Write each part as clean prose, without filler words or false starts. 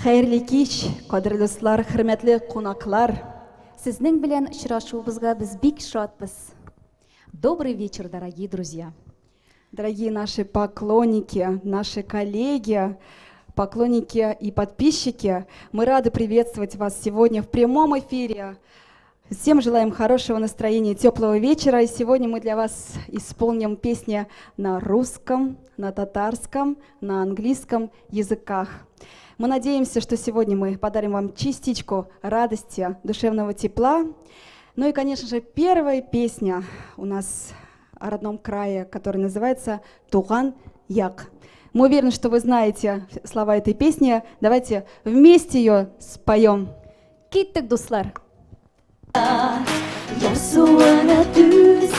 Хәерле кич, кадерле дуслар, хөрмәтле кунаклар. Сезнең белән очрашуыбызга без бик шатбыз. Добрый вечер, дорогие друзья. Дорогие наши поклонники, наши коллеги, поклонники и подписчики, мы рады приветствовать вас сегодня в прямом эфире. Всем желаем хорошего настроения, теплого вечера. И сегодня мы для вас исполним песни на русском, на татарском, на английском языках. Мы надеемся, что сегодня мы подарим вам частичку радости, душевного тепла. Ну и, конечно же, первая песня у нас о родном крае, которая называется «Туган Як». Мы уверены, что вы знаете слова этой песни. Давайте вместе ее споем. Киттек, дуслар! Ярсуына түз,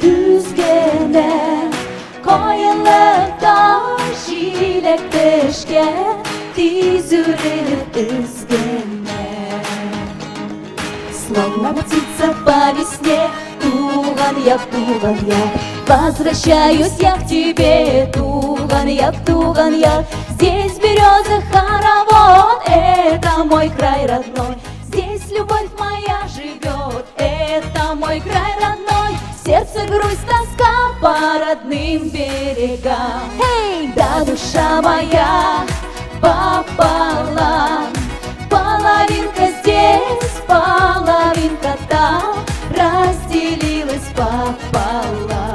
түз генә Каенлыкта җиләк пешкән Тиз үрелеп өзгенә. Словно птица по весне, Туган як, туган як, Возвращаюсь я к тебе, Туган як, туган як. Здесь березы хоровод, Это мой край родной. Здесь любовь моя живет, Это мой край родной. Сердце грусть, тоска по родным берегам. Эй, да душа моя пополам, Половинка здесь, половинка там, Разделилась пополам.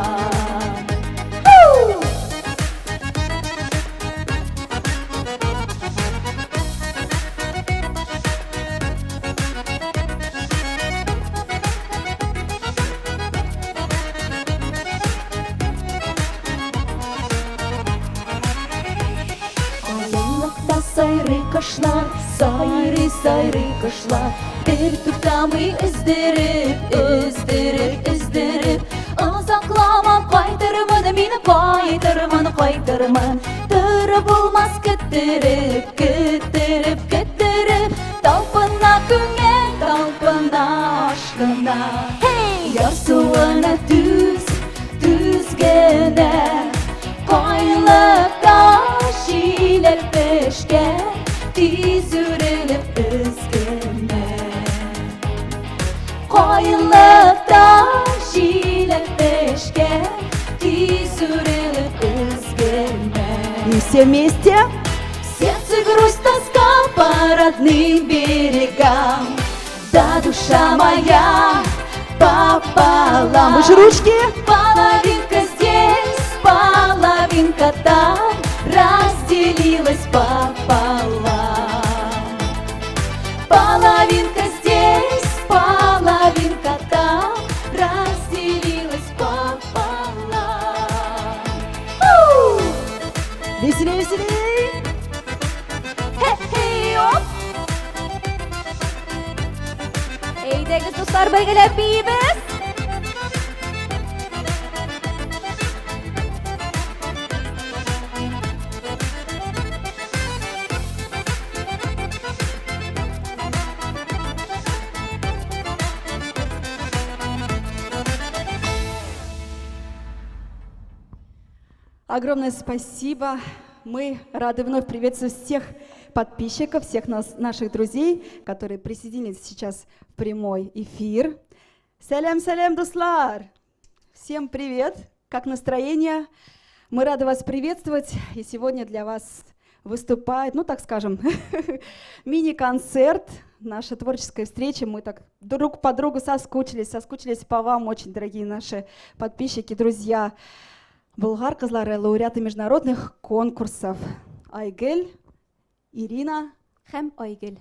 Каенлыкта сайрый кошлар, сайрый, сайрый кошлар. Бер туктамый өздереп, өздереп, өздереп. Озакламам кайтырмын, мин кайтырмын, кайтырмын. Торып булмас көттереп, көттереп, көттереп. Талпына күңел, талпына ашкына. Ярсуына түз, түз генә. Кайлыкта җиләк пешкән, тиз үрелеп өзгенә. Каенлыкта җиләк пешкән, тиз үрелеп өзгенә. И все вместе. Сердце грусть, тоска по родным берегам. Да душа моя пополам. Выше ручки. Половинка здесь, половинка там, Разделилась пополам. Половинка здесь, половинка там, Разделилась пополам. Веселей, веселей. Хе-хей, оп! Әйдәгез, дуслар, бергәләп биибез! Огромное спасибо. Мы рады вновь приветствовать всех подписчиков, всех нас, наших друзей, которые присоединились сейчас в прямой эфир. Сәлам, сәлам, дуслар! Всем привет! Как настроение? Мы рады вас приветствовать. И сегодня для вас выступает, ну так скажем, мини-концерт, наша творческая встреча. Мы так друг по другу соскучились, соскучились по вам, очень дорогие наши подписчики, друзья. Болгар кызлары, лауреаты международных конкурсов. Айгель, Ирина. Һәм Айгөл.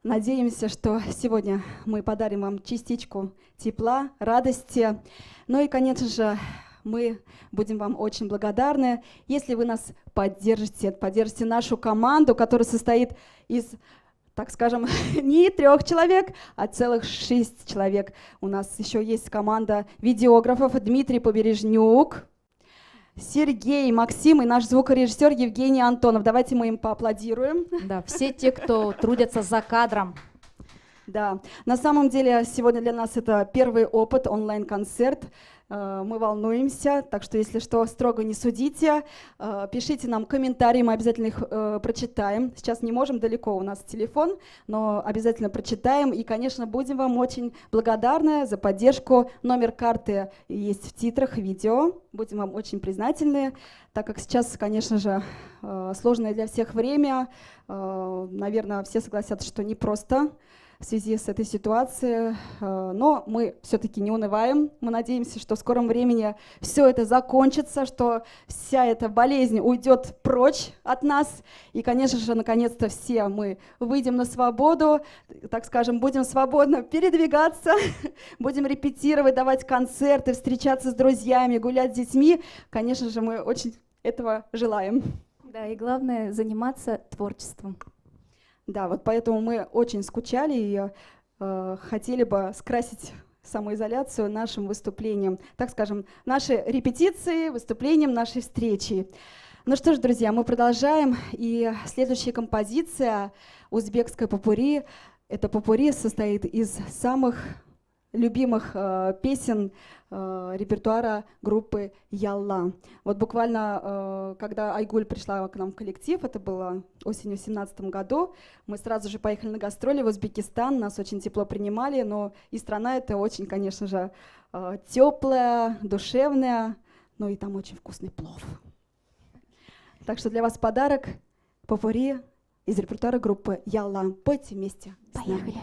Надеемся, что сегодня мы подарим вам частичку тепла, радости. Ну и, конечно же, мы будем вам очень благодарны, если вы нас поддержите, поддержите нашу команду, которая состоит из, так скажем, не трех человек, а целых шесть человек. У нас еще есть команда видеографов: Дмитрий Побережнюк, Сергей, Максим и наш звукорежиссер Евгений Антонов. Давайте мы им поаплодируем. Да, все те, кто трудятся за кадром. Да, на самом деле сегодня для нас это первый опыт, онлайн-концерт. Мы волнуемся, так что, если что, строго не судите. Пишите нам комментарии, мы обязательно их прочитаем. Сейчас не можем, далеко у нас телефон, но обязательно прочитаем. И, конечно, будем вам очень благодарны за поддержку. Номер карты есть в титрах видео. Будем вам очень признательны, так как сейчас, конечно же, сложное для всех время. Наверное, все согласятся, что непросто в связи с этой ситуацией, но мы все-таки не унываем. Мы надеемся, что в скором времени все это закончится, что вся эта болезнь уйдет прочь от нас. И, конечно же, наконец-то все мы выйдем на свободу, так скажем, будем свободно передвигаться, будем репетировать, давать концерты, встречаться с друзьями, гулять с детьми. Конечно же, мы очень этого желаем. Да, и главное — заниматься творчеством. Да, вот поэтому мы очень скучали и хотели бы скрасить самоизоляцию нашим выступлением, так скажем, наши репетиции, выступлением нашей встречи. Ну что ж, друзья, мы продолжаем. И следующая композиция узбекская попурри. Это попурри состоит из самых любимых песен репертуара группы Ялла. Вот буквально, когда Айгуль пришла к нам в коллектив, это было осенью в 2017 году, мы сразу же поехали на гастроли в Узбекистан, нас очень тепло принимали, но и страна эта очень, конечно же, теплая, душевная, но и там очень вкусный плов. Так что для вас подарок попурри из репертуара группы Ялла. Пойте вместе с нами. Поехали.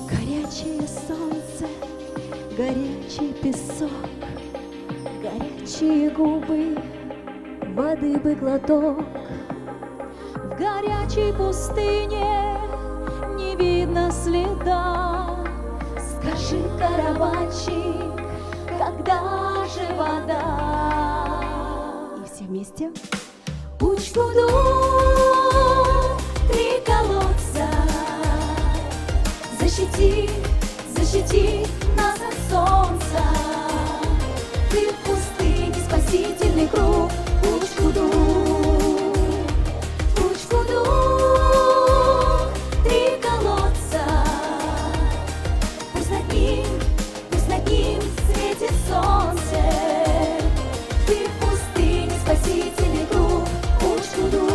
Горячее солнце, горячий песок, горячие губы, воды бы глоток. В горячей пустыне не видно следа. Скажи, караванщик, когда же вода? И все вместе. Учкудук, три колодца, защити, защити нас от солнца. Ты в пустыне спасительный круг. Учкудук, Учкудук, три колодца. Пусть над ним светит солнце. Ты в пустыне спасительный круг. Учкудук.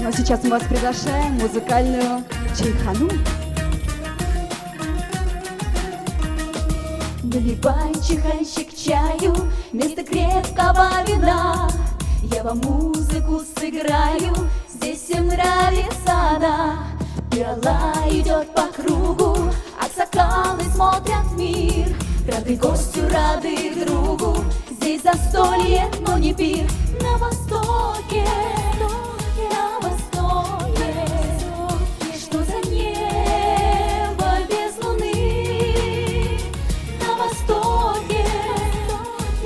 Ну а сейчас мы вас приглашаем в музыкальную чайхану. Наливай, чайханщик, чаю вместо крепкого вина. Я вам музыку сыграю, здесь всем нравится она. Пиала идет по кругу, аксакалы смотрят в мир. Рады гостю, рады другу, здесь застолье, но не пир. На востоке, на востоке, что за небо без луны? На востоке,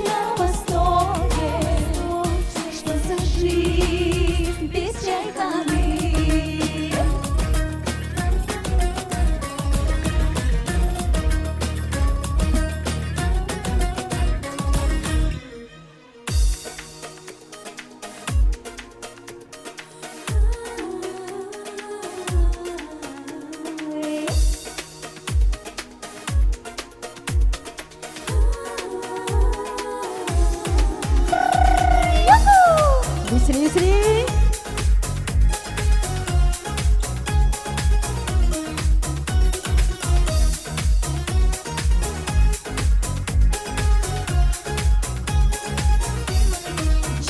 на востоке, что за жизнь без чайханы? Веселее, веселее!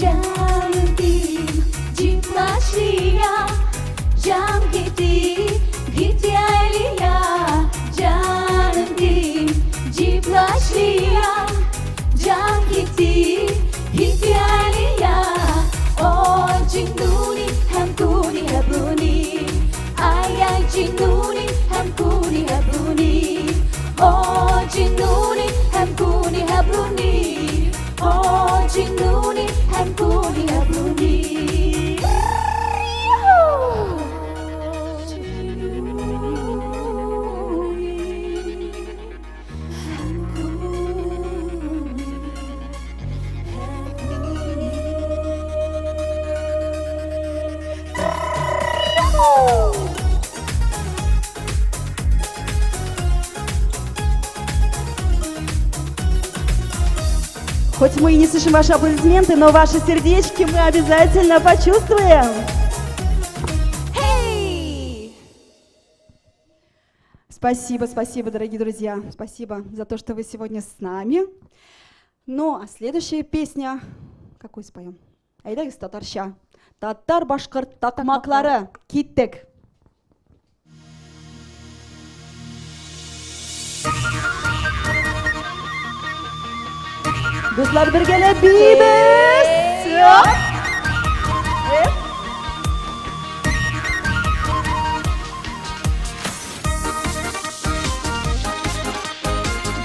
Canım ciplaşıya, can gitti, git yaylıya. Canım ciplaşıya, can gitti, git yaylıya. O cinuni hem kuni hebuni, ay ay cinuni hem kuni hebuni. Хоть мы и не слышим ваши аплодисменты, но ваши сердечки мы обязательно почувствуем. Спасибо, спасибо, дорогие друзья. Спасибо за то, что вы сегодня с нами. Ну, а следующая песня... Какую споем? Әйдәгез татарча. Татар башкорт такмаклары. Киттек. Дуслар, бергәләп биибез!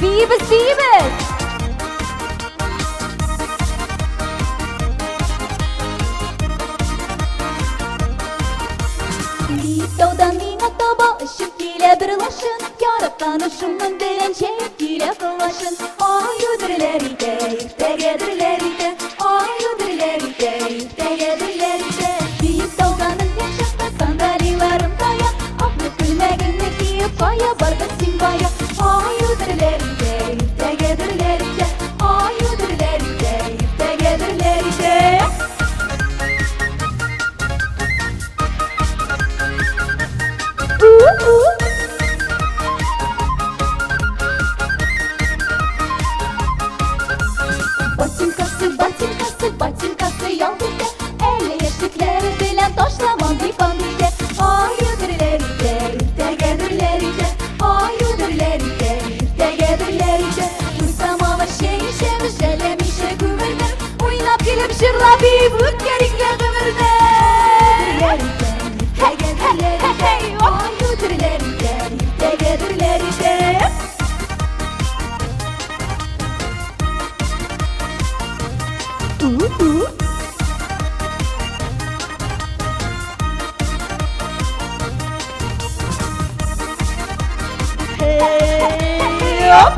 Биибез, биибез! Биек таудан миңа таба очып килә бер лашын, Яраткан шуның белән җәеп килә колачын. Аю дөрләр итә, иртәгә дөрләр итә, Аю дөрләр итә, иртәгә дөрләр итә. Биек таудан менгән чакта сандалиларым тая, Ак күлмәгеңне киеп кая бардың син бая? Аю дөрләр итә, иртәгә дөрләр итә, Аю дөрләр итә, иртәгә дөрләр итә. Ботинкасы, ботинкасы, ботинкасы ялт итә, Әле яшьлекләре белән ташламам дип ант итә. Аю дөрләр итә, иртәгә дөрләр итә, Аю дөрләр итә, иртәгә дөрләр итә. Үз самавыр чәй эчәбез, жәлләмичә күмерне, Уйнап килеп җырлап биеп үткәрик лә гомерне. Дөрләр итә, иртәгә дөрләр итә, Аю дөрләр итә, иртәгә дөрләр итә. Hey, оп!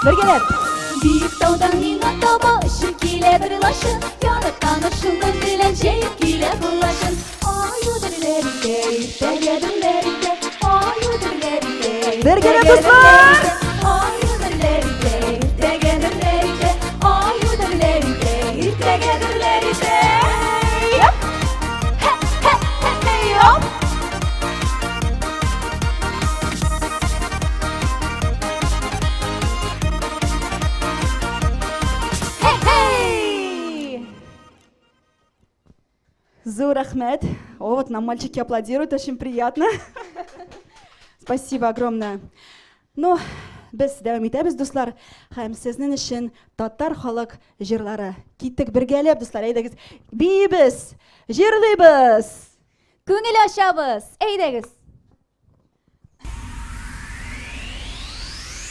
Бергәләп! Биек таудан миңа таба очып килә бер лачын, Яраткан шуның белән җәеп килә колачын. Аю дөрләр итә, иртәгә дөрләр итә, Аю дөрләр итә, Бергәләп, иртәгә дуслар! дөрләр итә. Аю дөрләр итә, иртәгә дөрләр итә, Аю дөрләр итә, иртәгә дөрләр итә. Hey, оп! Зур рәхмәт. О, вот нам мальчики аплодируют, очень приятно. Спасибо огромное. Ну, без дәвам итәбез, дуслар. Һәм сезнең өчен татар халык җырлары. Киттек бергәләп, дуслар, әйдәгез. Биибез, җырлыйбыз. Күңел ачабыз, әйдәгез.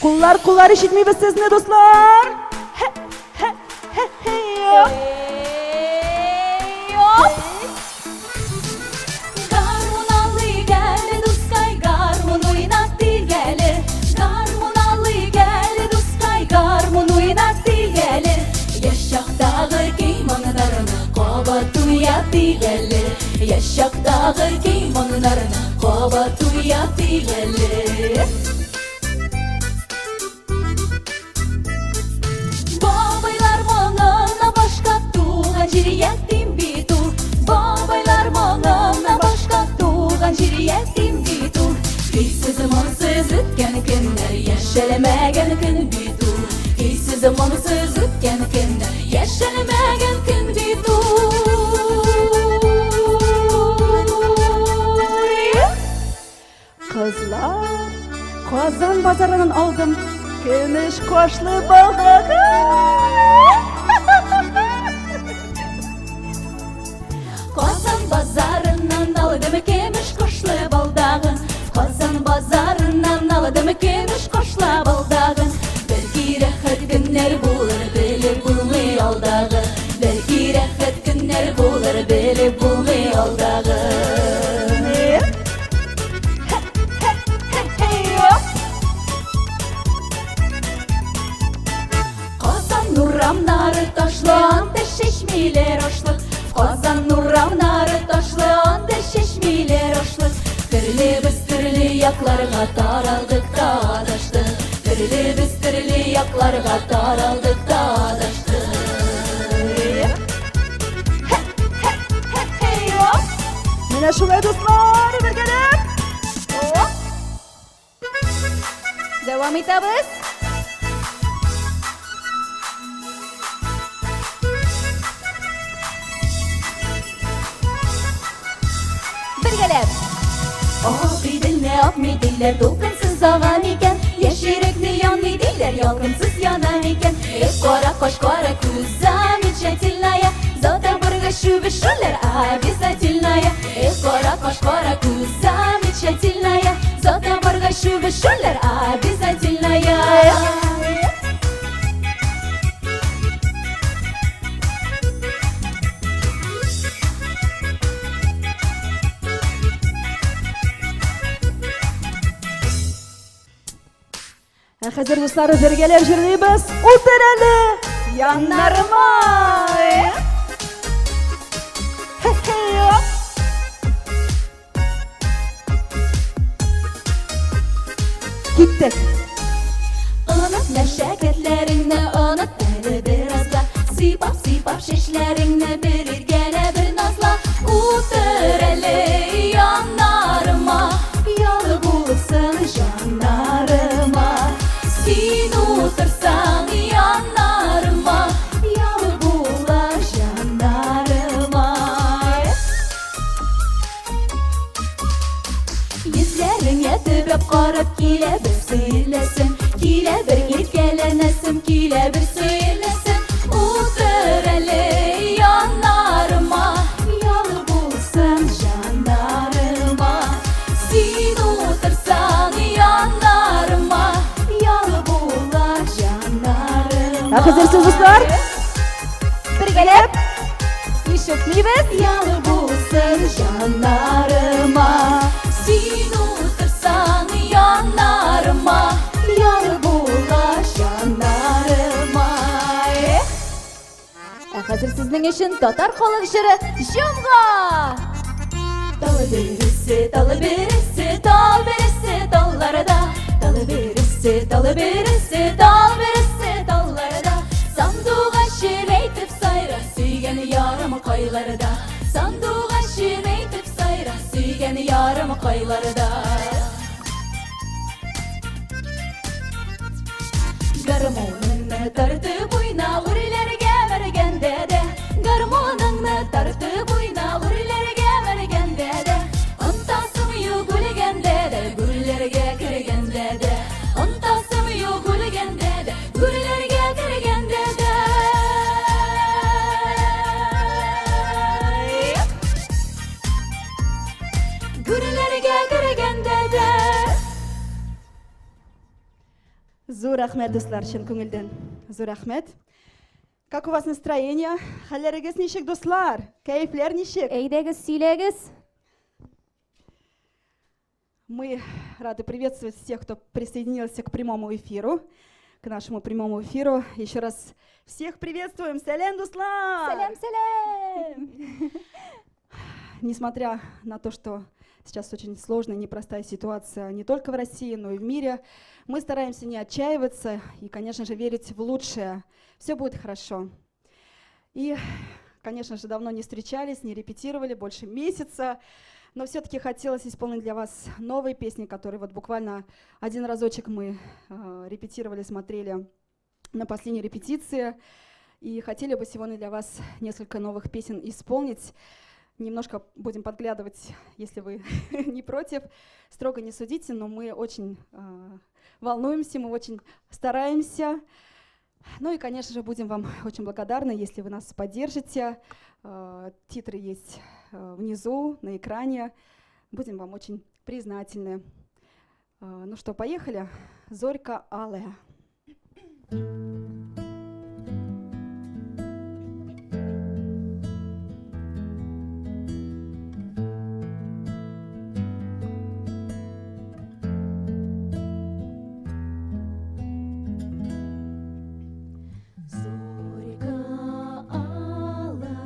Куллар, куллар ишетмибез сезне, дуслар. Хе, хе, хе, хе, оп. Гармун алыйк әле, дускай, гармун уйнатыйк әле. Гармун алыйк әле, дускай, гармун уйнатыйк әле. Яшь чактагы көй моңнарын кабат уятыйк әле. Яшь чактагы көй моңнарын кабат уятыйк әле. Бабайлар моңына башка туган җир ятим бит ул. Бабайлар моңына башка туган җир ятим бит ул. Көйсез моңсыз үткән көннәр яшәлмәгән көн бит ул. Көйсез моңсыз үткән көннәр яшәлмәгән көн бит ул. Кызлар, Казан базарыннан алдым көмеш кашлы балдагы. Казан базарыннан алдым көмеш кошлы балдагын. Казан базарыннан алдым көмеш кошлы балдагын. Бәлки рәхәт көннәр булыр, белеп булмый алдагы. Бәлки рәхәт көннәр булыр, белеп булмый алдагы. Хе, хе, хе, хе, чәчмиләр ашлык. В Казан урамнары ташлы, анда чәчмиләр ашлык. Төрлебез төрле якларга таралдык та адаштык. Төрлебез төрле якларга таралдык та адаштык. Менә шулай, дуслар, бергәләп. Оп. Дәвам итәбез. Бергәләп. Ак Иделне акмый диләр, дулкынсыз ага микән? Яшь йөрәкне янмый диләр, ялкынсыз яна микән? Эх, кара каш, кара күз, замечательная, Зата барга шүбешүләр обязательная. Эх, кара каш, кара күз, замечательная, Зата барга шүбешүләр обязательная. Ә хәзер, дуслар, бергәләп җырлыйбыз. Утыр әле яннарыма. Хе-хе, оп. Киттек. Оныт мәшәкатьләреңне, оныт әле беразга. Сыйпап, сыйпап чәчләреңне бер иргәлә, бер назла. Утыр әле яннарыма, ялы булсын җаннарыма. Син утырсаң яннарыма, ялы була җаннарыма. Йөзләреңә төбәп карап килә бер сөйләсем, килә бер иркәләнәсем, килә бер сөйләсем. Утыр әле яннарыма, ялы булсын җаннарыма. Син утырсаң яннарыма, ялы була җаннарыма. Ә хәзер сез, дуслар, Бергәләп. Ишетмибез. Ялы булсын җаннарыма. Син утырсаң яннарыма, ялы була җаннарыма. Эх. Ә хәзер сезнең өчен татар халык җыры Җомга! Тал бересе, тал бересе, тал бересе талларда. Тал бересе, тал бересе, тал бересе талларда. Сандугачым әйтеп сайра, сөйгән ярым кайларда. Сандугачым әйтеп сайра, сөйгән ярым кайларда. Гармуныңны тартып уйна, үрләргә мергәндә дә. Гармуныңны тартып уйна, үрләргә мергәндә дә. Онтасым юк үлгәндә дә, гүрләргә кергәндә дә. Онтасым юк үлгәндә дә, гүрләргә кергәндә дә. Гүрләргә кергәндә дә. Зур рәхмәт, дуслар, чын күңелдән. Зур рәхмәт. Как у вас настроение? Хәлләрегез ничек, дуслар? Кәефләр ничек? Әйдәгез, сөйләгез. Мы рады приветствовать всех, кто присоединился к прямому эфиру, к нашему прямому эфиру. Еще раз всех приветствуем. Сәлам, дуслар! Сәлам, сәлам! Несмотря на то, что сейчас очень сложная, непростая ситуация не только в России, но и в мире, мы стараемся не отчаиваться и, конечно же, верить в лучшее. Все будет хорошо. И, конечно же, давно не встречались, не репетировали, больше месяца, но все-таки хотелось исполнить для вас новые песни, которые вот буквально один разочек мы репетировали, смотрели на последней репетиции. И хотели бы сегодня для вас несколько новых песен исполнить. Немножко будем подглядывать, если вы не против. Строго не судите, но мы очень волнуемся, мы очень стараемся. Ну и, конечно же, будем вам очень благодарны, если вы нас поддержите. Титры есть внизу, на экране. Будем вам очень признательны. Ну что, поехали? Зорька алая. Зорька алая,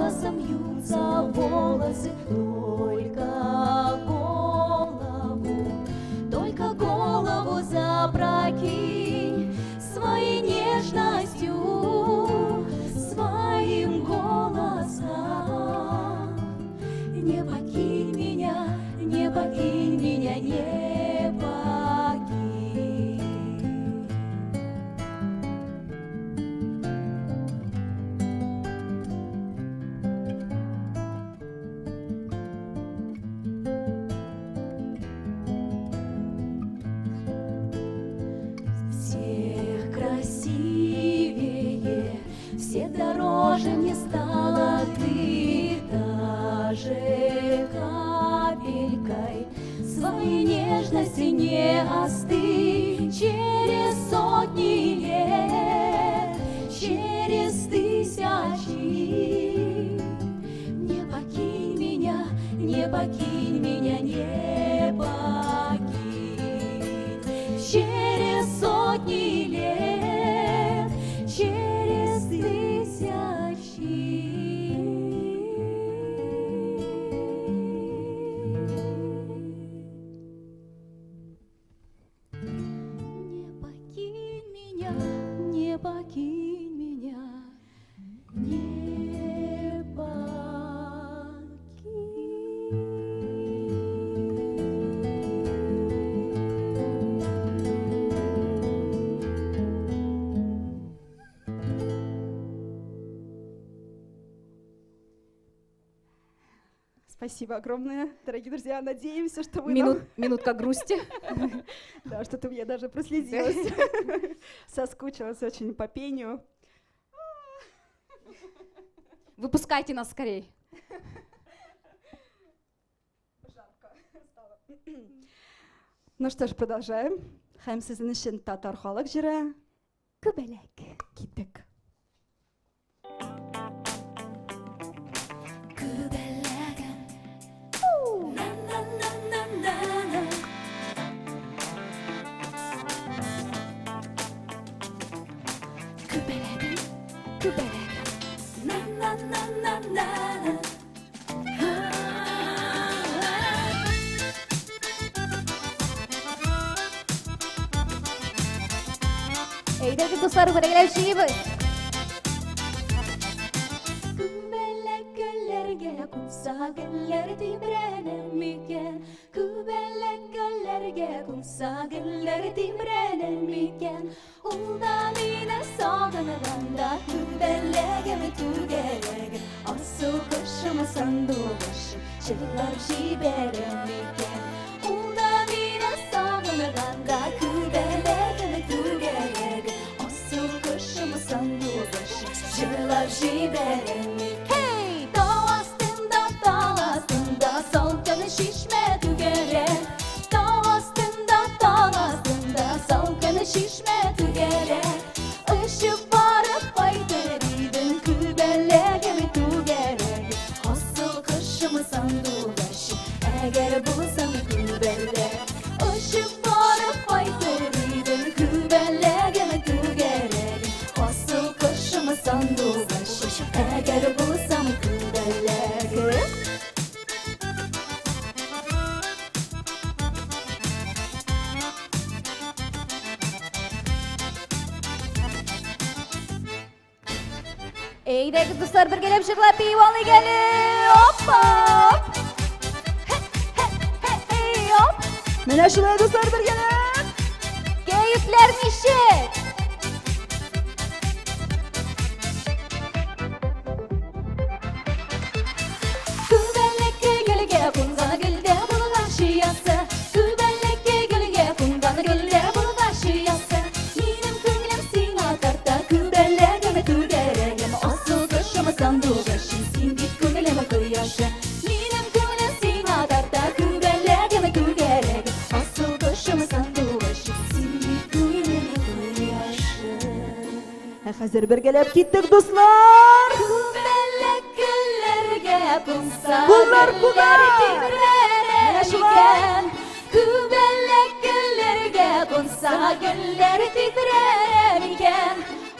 голосом вьются волосы, только голову запрокинь своей нежностью, своим голосом. Не покинь меня, не покинь меня, не покинь. Всех красивее, все дороже мне стала ты, даже капелькой своей нежности не остынь. Через сотни лет, через тысячи, не покинь меня, не покинь меня, не покинь. Через сотни лет, через тысячи. Не покинь меня, не покинь меня, не покинь. Спасибо огромное, дорогие друзья. Надеемся, что вы нам Минутка грусти. Да, что-то я даже прослезилась. Соскучилась очень по пению. Выпускайте нас скорей. Жарко стало. Ну что ж, продолжаем. Һәм сезнең өчен татар халык җыры Күбәләк. Киттек. Күбәләгем. На-на-на-на-на-на. Күбәләгем, күбәләгем. На-на-на-на-на-на. Әйдәгез, дуслар, бергәләп җыйбыз. Күбәләк гөлләргә кунса, гөлләр тибрәнә микән? Күбәләк гөлләргә кунса, гөлләр тибрәнә микән? Ул да мине сагынганда, күбәләгем, түгәрәгем, асыл кошым, сандугачым, җырлап җибәрә микән? Ул да мине сагынганда, күбәләгем, түгәрәгем, асыл кошым, сандугачым, җырлап җибәрә микән? Hey! Тау астында, тал астында, салкын чишмә түгәрәк. Тау астында, тал астында, салкын чишмә түгәрәк. Очып барып кайтыр идем, күбәләгем, түгәрәгем, асыл кошым, сандугачым, әгәр булсам күбәләк. Очып барып кайтыр идем, күбәләгем, түгәрәгем, асыл кошым, сандугачым, әгәр булсам күбәләк. Әйдәгез, дуслар, бергәләп җырлап биеп алыйк әле. Опа! Хе, оп! Менә шулай, дуслар, бергәләп. Кәефләр ничек? Күбәләк гөлгә кунган, гөлдә булган чиясе. Күбәләк гөлгә кунган, гөлдә булган чиясе. Минем күңелем сиңа тарта, күбәләгем, түгәрәгем, асыл кошым, сандугачым, син бит күңелем кояшы. Минем күңелем сиңа тарта, күбәләгем, түгәрәгем, асыл кошым, сандугачым, син бит күңелем кояшы. Ә хәзер бергәләп киттек, дуслар. Күбәләк гөлләргә кунса, Куллар гөлләр кула! тибрәнә Менә шулай! микән? Күбәләк гөлләргә кунса, гөлләр тибрәнә микән?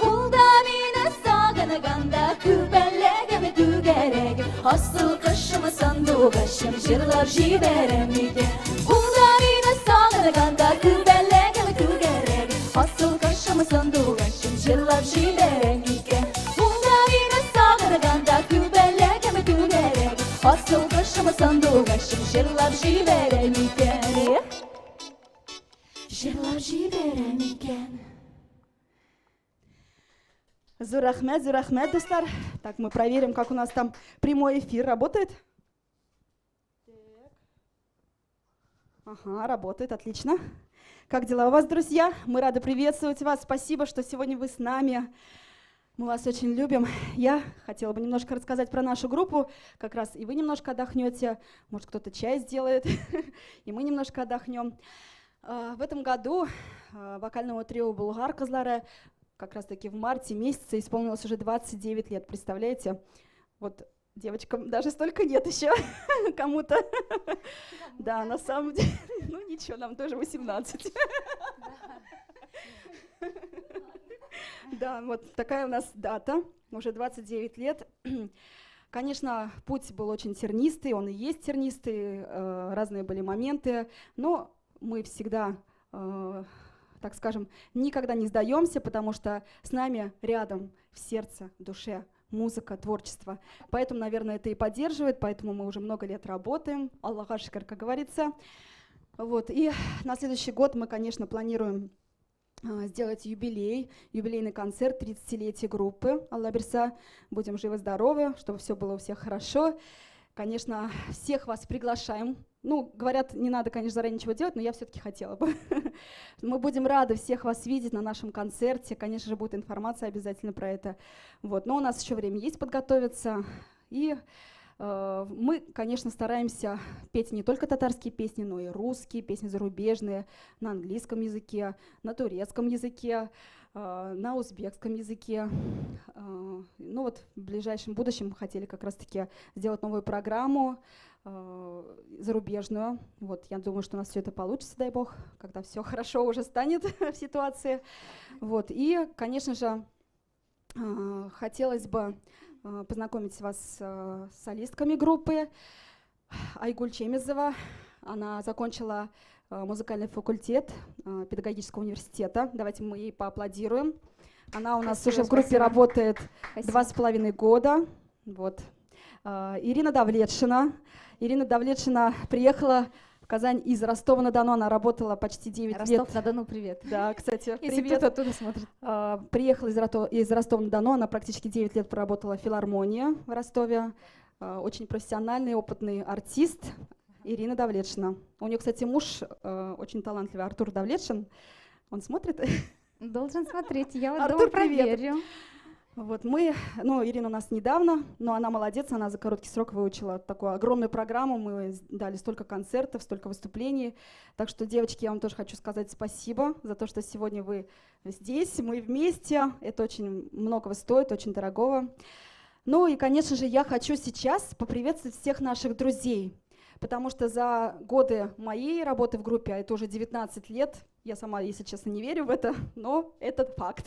Ул да мине сагынганда, күбәләгем, түгәрәгем, Асыл кошымы сандугачым җырлап җибәрә микән? Унда мине сагынганда күбәләгем күгәрәк. Асыл кошымы сандугачым җырлап җибәрә микән? Унда мине сагынганда күбәләгем күгәрәк. Асыл кошымы сандугачым җырлап җибәрә микән? Җырлап җибәрә микән? Зур рәхмәт, зур рәхмәт, дуслар. Так, мы проверим, как у нас там прямой эфир работает. Так. Ага, работает, отлично. Как дела у вас, друзья? Мы рады приветствовать вас. Спасибо, что сегодня вы с нами. Мы вас очень любим. Я хотела бы немножко рассказать про нашу группу. Как раз и вы немножко отдохнете. Может, кто-то чай сделает, и мы немножко отдохнем. В этом году вокальному трио «Болгар кызлары» как раз-таки в марте месяце исполнилось уже 29 лет, представляете? Вот девочкам даже столько нет еще кому-то. Да, на самом деле, ну ничего, нам тоже 18. Да, вот такая у нас дата, уже 29 лет. Конечно, путь был очень тернистый, он и есть тернистый, разные были моменты, но мы всегда, так скажем, никогда не сдаемся, потому что с нами рядом, в сердце, в душе музыка, творчество. Поэтому, наверное, это и поддерживает, поэтому мы уже много лет работаем, Аллаха шөкер, как говорится. Вот. И на следующий год мы, конечно, планируем сделать юбилей, юбилейный концерт 30-летия группы Алла бирсә. Будем живы-здоровы, чтобы все было у всех хорошо. Конечно, всех вас приглашаем. Ну, говорят, не надо, конечно, заранее ничего делать, но я все-таки хотела бы. Мы будем рады всех вас видеть на нашем концерте. Конечно же, будет информация обязательно про это. Вот. Но у нас еще время есть подготовиться. И мы, конечно, стараемся петь не только татарские песни, но и русские, песни зарубежные, на английском языке, на турецком языке, на узбекском языке. Ну вот в ближайшем будущем мы хотели как раз-таки сделать новую программу зарубежную. Вот, я думаю, что у нас все это получится, дай бог, когда все хорошо уже станет в ситуации. Вот, и, конечно же, хотелось бы познакомить вас с солистками группы. Айгуль Чемезова, она закончила музыкальный факультет педагогического университета. Давайте мы ей поаплодируем. Она у нас Спасибо, уже в группе спасибо. Работает Спасибо. 2,5 года. Вот. Ирина Давлетшина. Ирина Давлетшина приехала в Казань из Ростова-на-Дону. Она работала почти 9 лет. Ростов-на-Дону, привет. Да, кстати, Если привет. кто-то оттуда смотрит. Приехала из Ростова-на-Дону, она практически 9 лет проработала в филармонии в Ростове. Очень профессиональный, опытный артист Ирина Давлетшина. У нее, кстати, муж очень талантливый, Артур Давлетшин. Он смотрит? Должен смотреть, я вот Артур, дома привет. проверю. Вот мы, ну, Ирина у нас недавно, но она молодец, она за короткий срок выучила такую огромную программу, мы дали столько концертов, столько выступлений. Так что, девочки, я вам тоже хочу сказать спасибо за то, что сегодня вы здесь, мы вместе. Это очень многого стоит, очень дорогого. Ну и, конечно же, я хочу сейчас поприветствовать всех наших друзей, потому что за годы моей работы в группе, а это уже 19 лет, я сама, если честно, не верю в это, но это факт.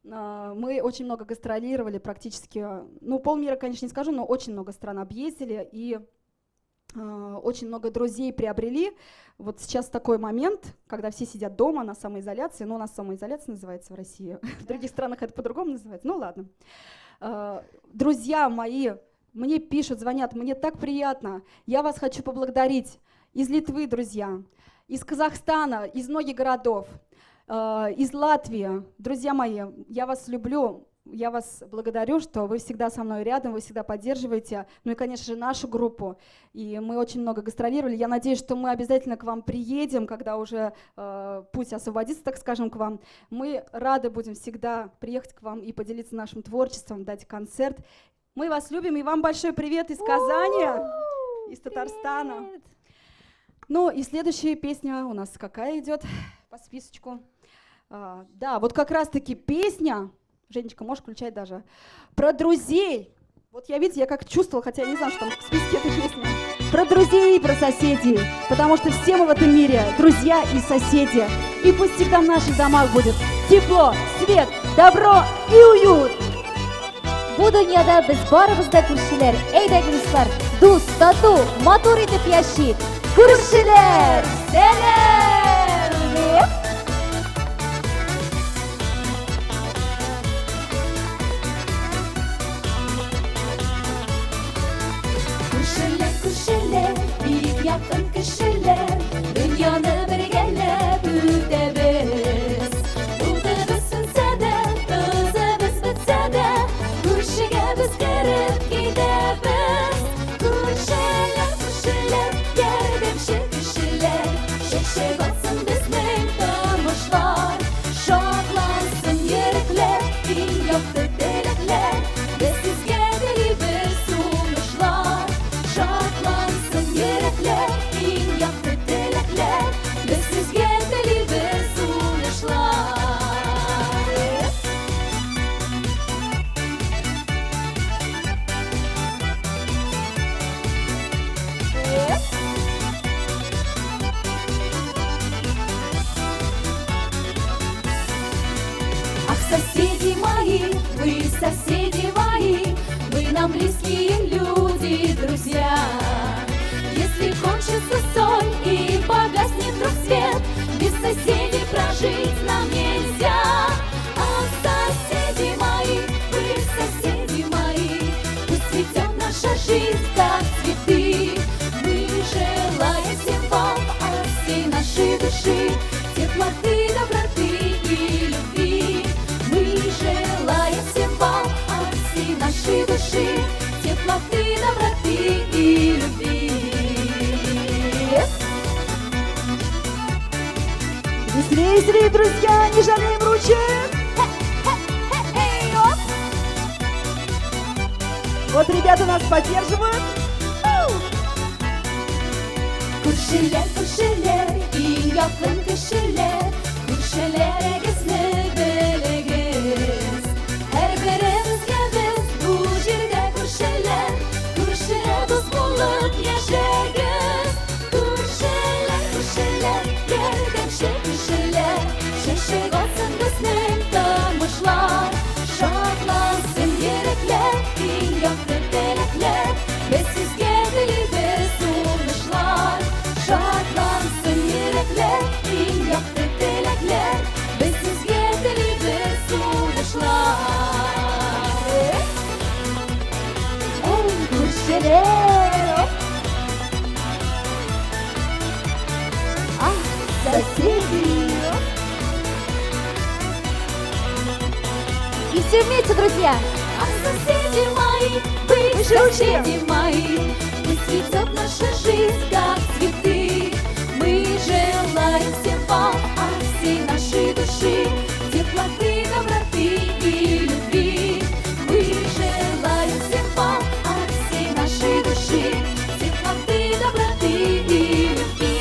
Мы очень много гастролировали, практически, ну, полмира, конечно, не скажу, но очень много стран объездили и очень много друзей приобрели. Вот сейчас такой момент, когда все сидят дома на самоизоляции, ну, у нас самоизоляция называется в России, в других странах это по-другому называется, ну, ладно. Друзья мои мне пишут, звонят, мне так приятно, я вас хочу поблагодарить. Из Литвы, друзья, из Казахстана, из многих городов, из Латвии. Друзья мои, я вас люблю, я вас благодарю, что вы всегда со мной рядом, вы всегда поддерживаете. Ну и, конечно же, нашу группу. И мы очень много гастролировали. Я надеюсь, что мы обязательно к вам приедем, когда уже путь освободится, так скажем, к вам. Мы рады будем всегда приехать к вам и поделиться нашим творчеством, дать концерт. Мы вас любим, и вам большой привет из Казани, из Татарстана. Привет. Ну и следующая песня у нас какая идет по списочку? Да, вот как раз-таки песня, Женечка, можешь включать даже, про друзей. Вот я, видите, я как чувствовала, хотя я не знаю, что там в списке этой песни. Про друзей и про соседей, потому что все мы в этом мире друзья и соседи. И пусть всегда в наших домах будет тепло, свет, добро и уют. Бу дөньяда без барыбыз да күршеләр. Әйдәгез, дуслар, дус, тату, матур итеп яшик. Күршеләр, сәлам! Күршеләр, күршеләр, бик якын кешеләр, дөньяны бергәләп үтәбез. Утыбыз сүнсә дә, тозыбыз бетсә дә, күршегә без кереп китәбез. Күршеләр, күршеләр, ярдәмче кешеләр, чәчәк атсын безнең тормышлар, шатлансын йөрәкләр, иң якты теләкләр, без сезгә телибез уңышлар. Шатлансын йөрәкләр, иң якты теләкләр, без сезгә телибез уңышлар. Ах, соседи мои, вы соседи мои, вы нам близкие люди, друзья. Если кончится соль и погаснет вдруг свет, без соседей прожить нам нельзя. Ах, соседи мои, вы соседи мои, пусть цветет наша жизнь, как цветы. Мы желаем всем вам от всей нашей души теплоты, доброты и любви. Мы желаем всем вам от всей нашей души теплоты, доброты и любви. Веселее, веселее, друзья, не жалеем ручек. Эй, оп! Вот ребята нас поддерживают. Күршеләр, күршеләр, иң якын кешеләр, күршеләрегезне белегез. Һәрберебезгә без бу җирдә күршеләр, күршеләр дус булып яшәгез. Күршеләр, күршеләр, ярдәмче кешеләр, чәчәк атсын безнең тормышлар, шатлансын йөрәкләр, иң якты теләкләр, без сезгә телибез уңышлар. Шатлансын йөрәкләр, иң якты теләкләр, без сезгә телибез уңышлар. Эй, күршеләр! Оп! Ах, Соседи. И все вместе, друзья! Ах, соседи мои, вы Выше ручки. соседи мои, пусть цветет наша жизнь, как цветы. Мы желаем всем вам от всей нашей души теплоты, доброты и любви. Мы желаем всем вам от всей нашей души теплоты, доброты и любви.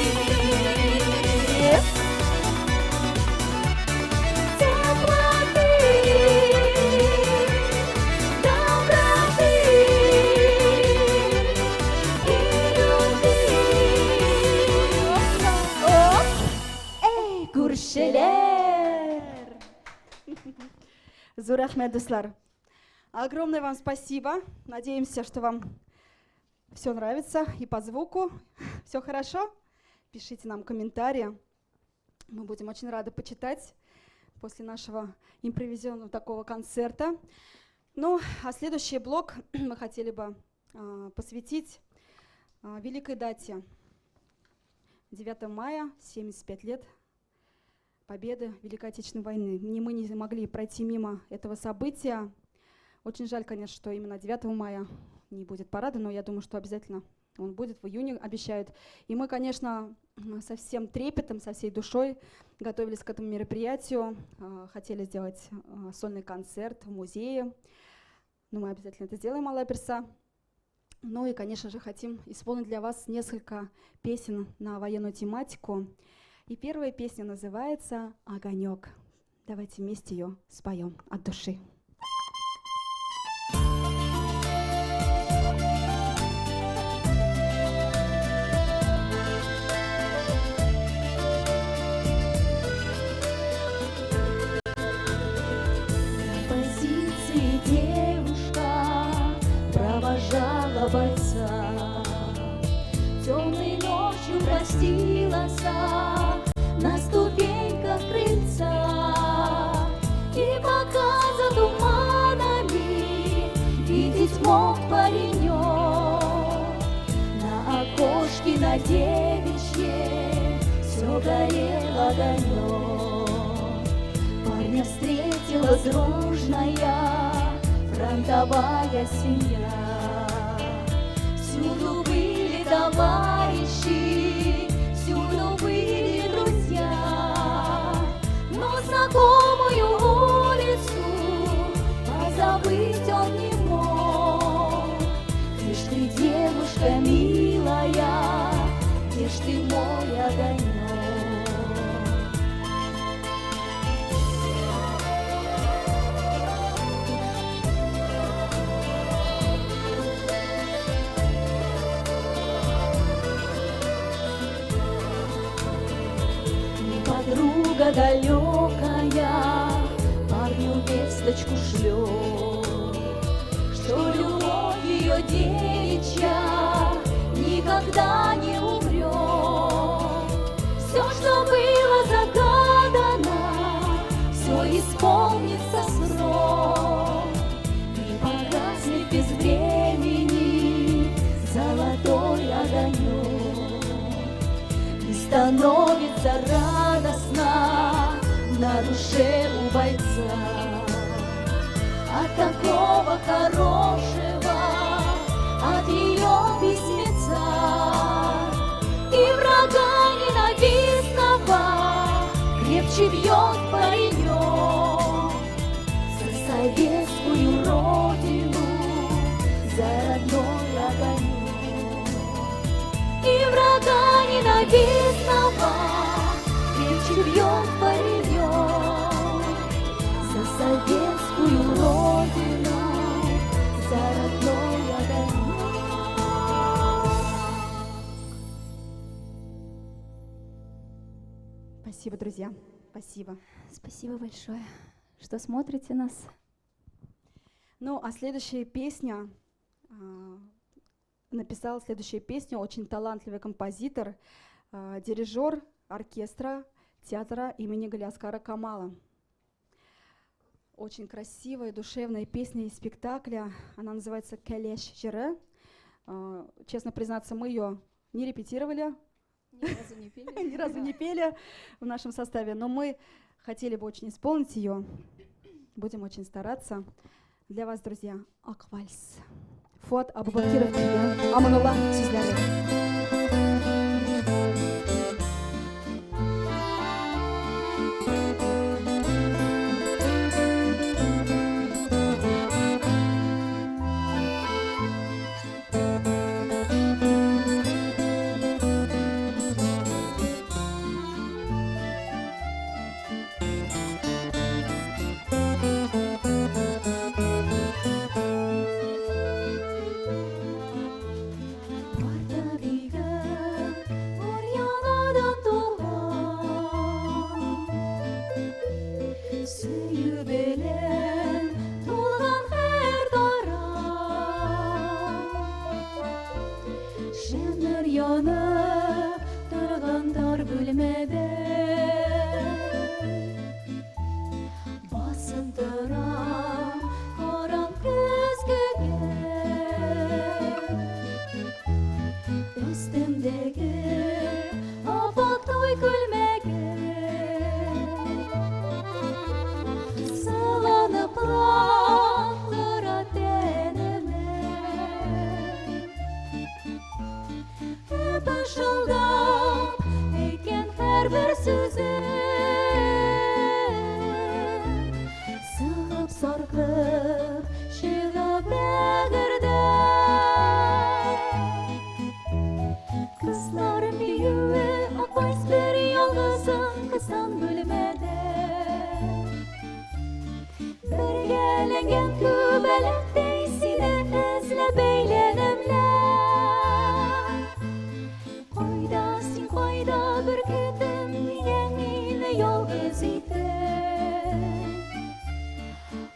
Теплоты, доброты и любви. Оп! Эй, күршеләр! Зур рәхмәт, дуслар. Огромное вам спасибо. Надеемся, что вам все нравится и по звуку. Все хорошо? Пишите нам комментарии. Мы будем очень рады почитать после нашего импровизированного такого концерта. Ну, а следующий блок мы хотели бы посвятить великой дате. 9 мая, 75 лет победы Великой Отечественной войны. Мы не могли пройти мимо этого события. Очень жаль, конечно, что именно 9 мая не будет парада, но я думаю, что обязательно он будет, в июне обещают. И мы, конечно, со всем трепетом, со всей душой готовились к этому мероприятию, хотели сделать сольный концерт в музее. Но мы обязательно это сделаем, Алла бирсә. Ну и, конечно же, хотим исполнить для вас несколько песен на военную тематику. И первая песня называется «Огонек». Давайте вместе ее споем от души. Позиции девушка отца. Темной ночью простилась на ступеньках крыльца. И пока за туманами видеть мог паренек, на окошке на девичьем все горел огонек. Парня встретила дружная фронтовая семья. Всюду были товарищи, всюду были друзья, но знакомую улицу позабыть он не мог. Где ж ты, девушка милая, где ж ты мой огонек? Подруга далекая парню весточку шлет, что любовь ее девичья никогда не умрет. Все, что было загадано, все исполнится срок. Не погаснет без времени золотой огонек. И становится радостно на душе у бойца от такого хорошего, от ее письмеца. И врага ненавистного крепче бьет паренек за советскую родину, за родной огонек. И врага ненавистного крепче бьет паренек за советскую родину, за родной огонек. Спасибо, друзья. Спасибо. Спасибо большое, что смотрите нас. Ну, а следующая песня... Написал следующую песню очень талантливый композитор, дирижер оркестра театра имени Галиаскара Камала. Очень красивая, душевная песня из спектакля. Она называется «Кәләш җыры». Честно признаться, мы ее не репетировали. Ни разу не пели. Ни разу не пели в нашем составе, но мы хотели бы очень исполнить ее. Будем очень стараться. Для вас, друзья, «Ак вальс». Фуат Абубакиров көе, Аманулла сүзләре.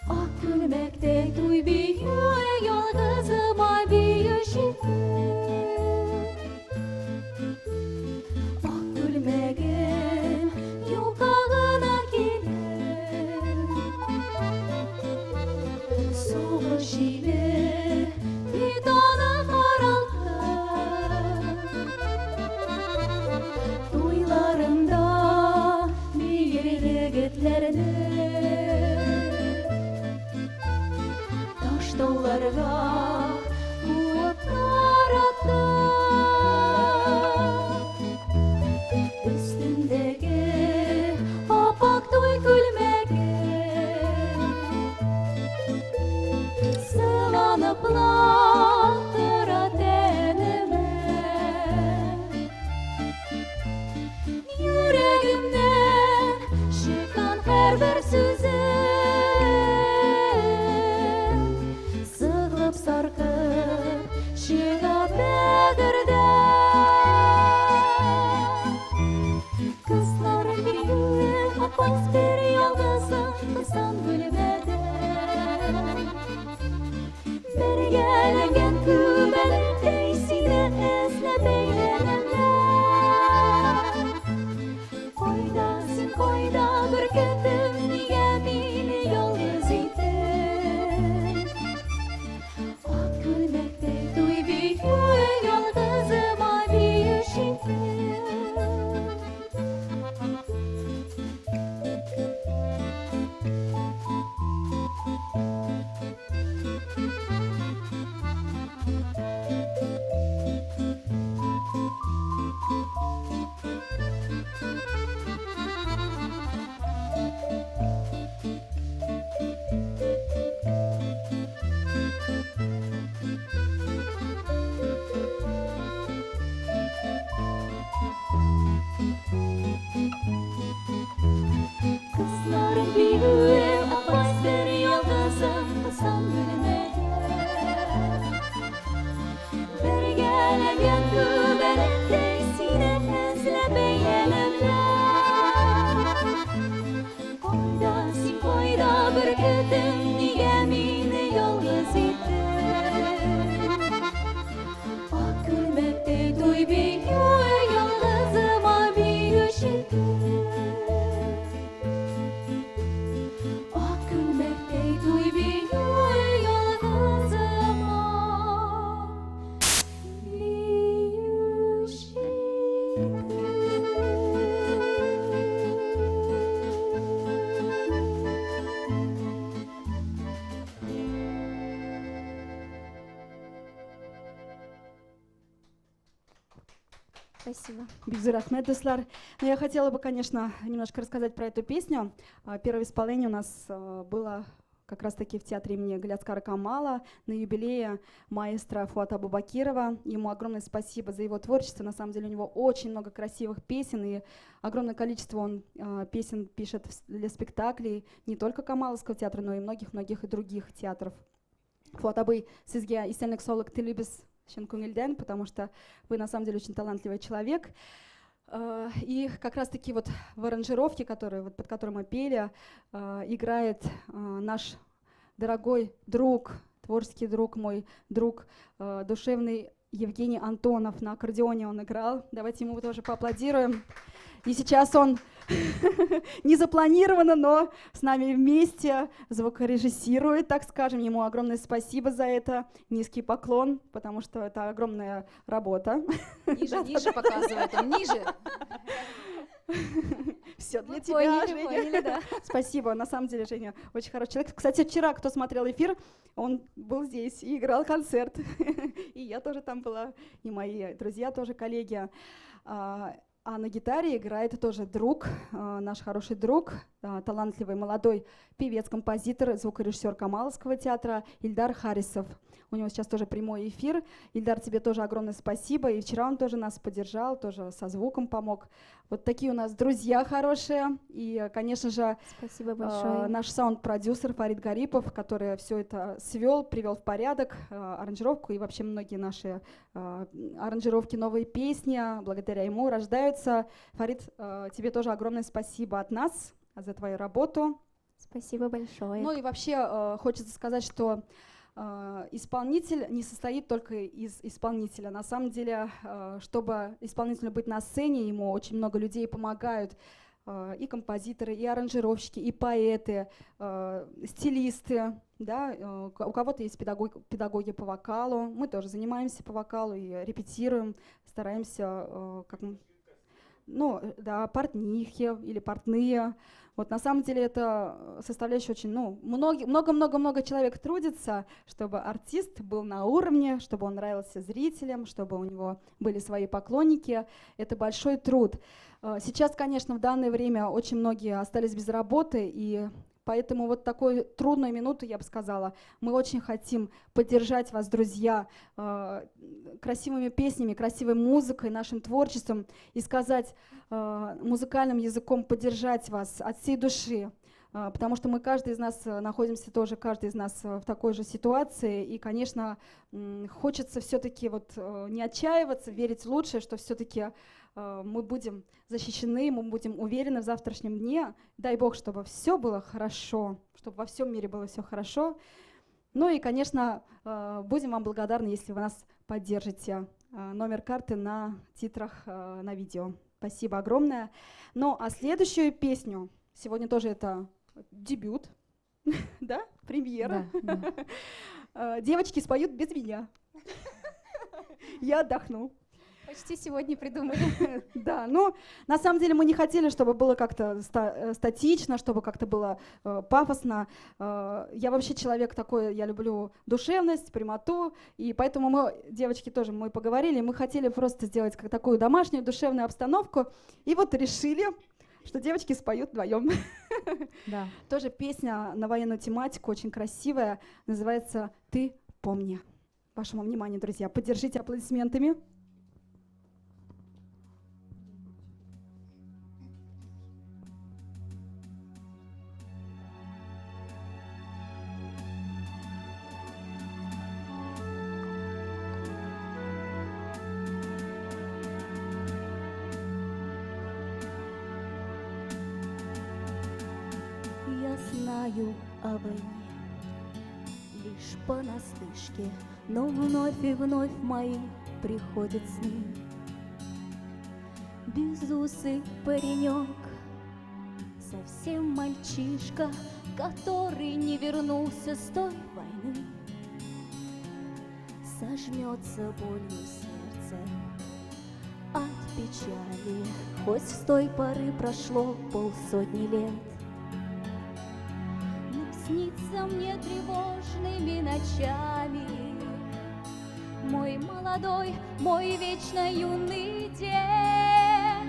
Ак күлмәктәй туй биюе, ялгызыма биюче. итеп. Ак күлмәгем юка гына кидем. Сугыш җиле бит аны каралты. Туйларында биер егетләрне. Таш тауларга куып тарата. Өстендәге апак туй күлмәге Сыланып ла тора тәнемә. Йөрәгемнән чыккан һәрбер сүзем Сыгылып саркып чыга бәгырьдән. Кызлар биюе, апас бер ялгызың кысан бүлмәдә. Бәргәләнгән күбәләктәй сине эзләп әйләнәмләр. Кайда син, кайда, бөркетем, нигә мине ялгыз иттең? Ак күлмәктәй туй биюе ялгызыма биюш иттең. Кызлар биюе, апас бер ялгызым кысан бүлмәдә. Бәргәләнгән күбәләктәй сине эзләп әйләнәмләр. Кайда син, кайда, бөркетем, нигә мине ялгыз иттең? Ак күлмәктәй туй биюе ялгызыма биюш иттең. Ак күлмәктәй туй биюе ялгызыма биюш иттең. Спасибо. Бик зур рәхмәт, дуслар. Но я хотела бы, конечно, немножко рассказать про эту песню. Первое исполнение у нас было как раз-таки в театре имени Галиаскара Камала на юбилее маэстро Фуата Абубакирова. Ему огромное спасибо за его творчество. На самом деле у него очень много красивых песен, и огромное количество он песен пишет для спектаклей не только Камаловского театра, но и многих-многих и других театров. Фуат абый, сезгә исәнлек саулык телибез чын күңелдән, потому что вы на самом деле очень талантливый человек. И как раз-таки вот в аранжировке, которую, вот под которой мы пели, играет наш дорогой друг, творческий друг мой, друг душевный Евгений Антонов. На аккордеоне он играл. Давайте ему тоже поаплодируем. И сейчас он не запланированно, но с нами вместе звукорежиссирует, так скажем. Ему огромное спасибо за это, низкий поклон, потому что это огромная работа. Ниже, ниже показывает он, ниже. Все для Мы тебя, поняли, Женя. Поняли, да. Спасибо, на самом деле, Женя очень хороший человек. Кстати, вчера, кто смотрел эфир, он был здесь и играл концерт. И я тоже там была, и мои друзья тоже, коллеги. А на гитаре играет тоже друг, наш хороший друг, талантливый молодой певец, композитор, звукорежиссер Камаловского театра Ильдар Харисов. У него сейчас тоже прямой эфир. Ильдар, тебе тоже огромное спасибо. И вчера он тоже нас поддержал, тоже со звуком помог. Вот такие у нас друзья хорошие. И, конечно же, Спасибо большое. Наш саунд-продюсер Фарид Гарипов, который все это свел, привел в порядок, аранжировку и вообще многие наши аранжировки, новые песни благодаря ему рождаются. Фарид, тебе тоже огромное спасибо от нас за твою работу. Спасибо большое. Ну и вообще хочется сказать, что Исполнитель не состоит только из исполнителя. На самом деле, чтобы исполнителю быть на сцене, ему очень много людей помогают. И композиторы, и аранжировщики, и поэты, стилисты. Да? У кого-то есть педагоги по вокалу. Мы тоже занимаемся по вокалу и репетируем, стараемся, как, ну, да, портнихи или портные. Вот на самом деле это составляющая очень, ну, много-много-много человек трудится, чтобы артист был на уровне, чтобы он нравился зрителям, чтобы у него были свои поклонники. Это большой труд. Сейчас, конечно, в данное время очень многие остались без работы, и поэтому вот такую трудную минуту, я бы сказала, мы очень хотим поддержать вас, друзья, красивыми песнями, красивой музыкой, нашим творчеством и сказать музыкальным языком, поддержать вас от всей души, потому что мы, каждый из нас находимся тоже, каждый из нас в такой же ситуации, и, конечно, хочется все-таки вот не отчаиваться, верить в лучшее, что все-таки мы будем защищены, мы будем уверены в завтрашнем дне. Дай Бог, чтобы все было хорошо, чтобы во всем мире было все хорошо. Ну и, конечно, будем вам благодарны, если вы нас поддержите. Номер карты на титрах на видео. Спасибо огромное. Ну а следующую песню, сегодня тоже это дебют, да, премьера. Да, да. Девочки споют без меня. Я отдохну. Почти сегодня придумали. Да, ну, на самом деле мы не хотели, чтобы было как-то статично, чтобы как-то было пафосно. Я вообще человек такой, я люблю душевность, прямоту, и поэтому мы, девочки, тоже мы поговорили, мы хотели просто сделать как такую домашнюю душевную обстановку, и вот решили, что девочки споют вдвоем. Да. Тоже песня на военную тематику, очень красивая, называется «Ты помни». Вашему вниманию, друзья, поддержите аплодисментами. Я знаю о войне лишь понаслышке, но вновь и вновь мои приходят сны. Безусый паренек, совсем мальчишка, который не вернулся с той войны. Сожмется болью сердце от печали, хоть с той поры прошло 50 лет. Снится мне тревожными ночами мой молодой, мой вечно юный дед.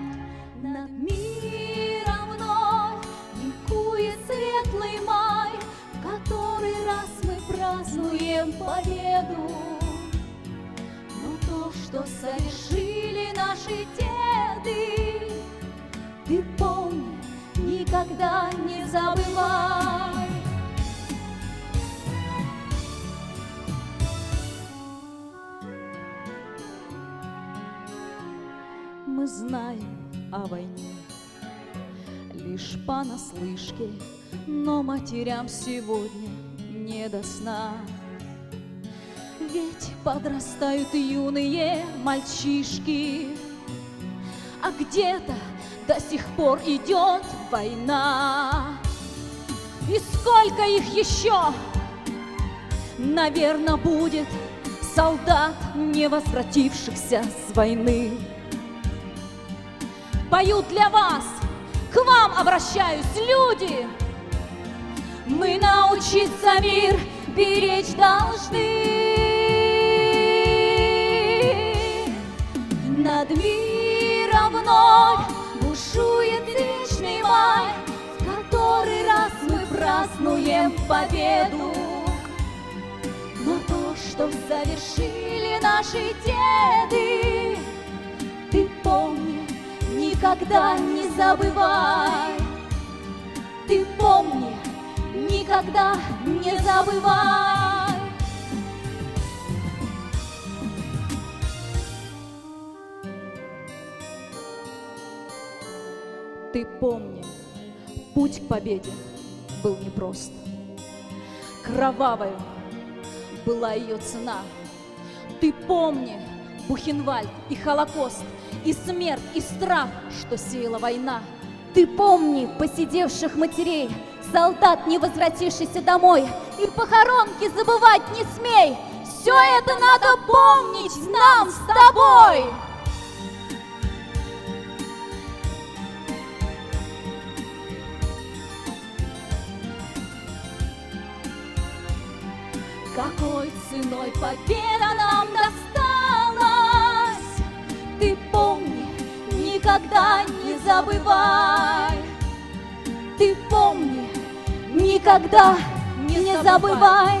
Над миром вновь ликует светлый май, в который раз мы празднуем победу. Но то, что совершили наши деды, ты помни, никогда не забывай. Мы знаем о войне лишь понаслышке, но матерям сегодня не до сна. Ведь подрастают юные мальчишки, а где-то до сих пор идет война. И сколько их еще, наверно, будет, солдат, не возвратившихся с войны. Пою для вас, к вам обращаюсь, люди. Мы научиться мир беречь должны. Над миром вновь бушует вечный май, в который раз мы празднуем победу. Но то, что совершили наши деды, ты помни, никогда не забывай. Ты помни, никогда не забывай. Ты помни, путь к победе был непрост. Кровавою была ее цена. Ты помни Бухенвальд и Холокост, и смерть, и страх, что сеяла война. Ты помни поседевших матерей, солдат, не возвратившийся домой, и похоронки забывать не смей. Все это надо помнить нам с тобой. Какой ценой победа нам досталась, ты помни, никогда не забывай. Ты помни, никогда не забывай.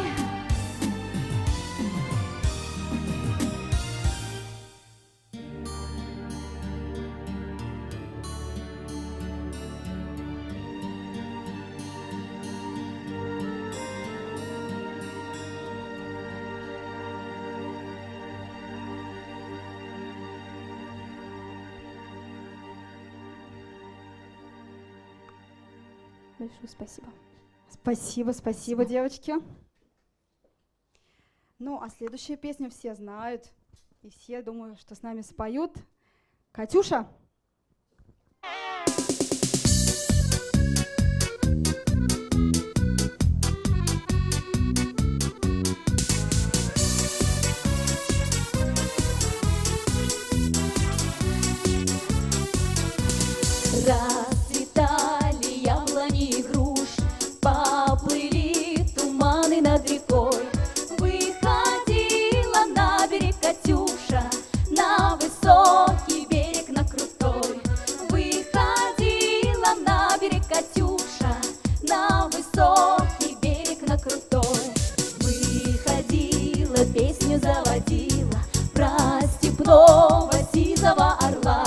Большое спасибо. Спасибо, спасибо, девочки. Ну, а следующую песню все знают. И все, думаю, что с нами споют. Катюша! Расцветали яблони и груши, поплыли туманы над рекой. Выходила на берег Катюша, на высокий берег, на крутой. Выходила на берег Катюша, на высокий берег, на крутой. Выходила, песню заводила про степного сизого орла,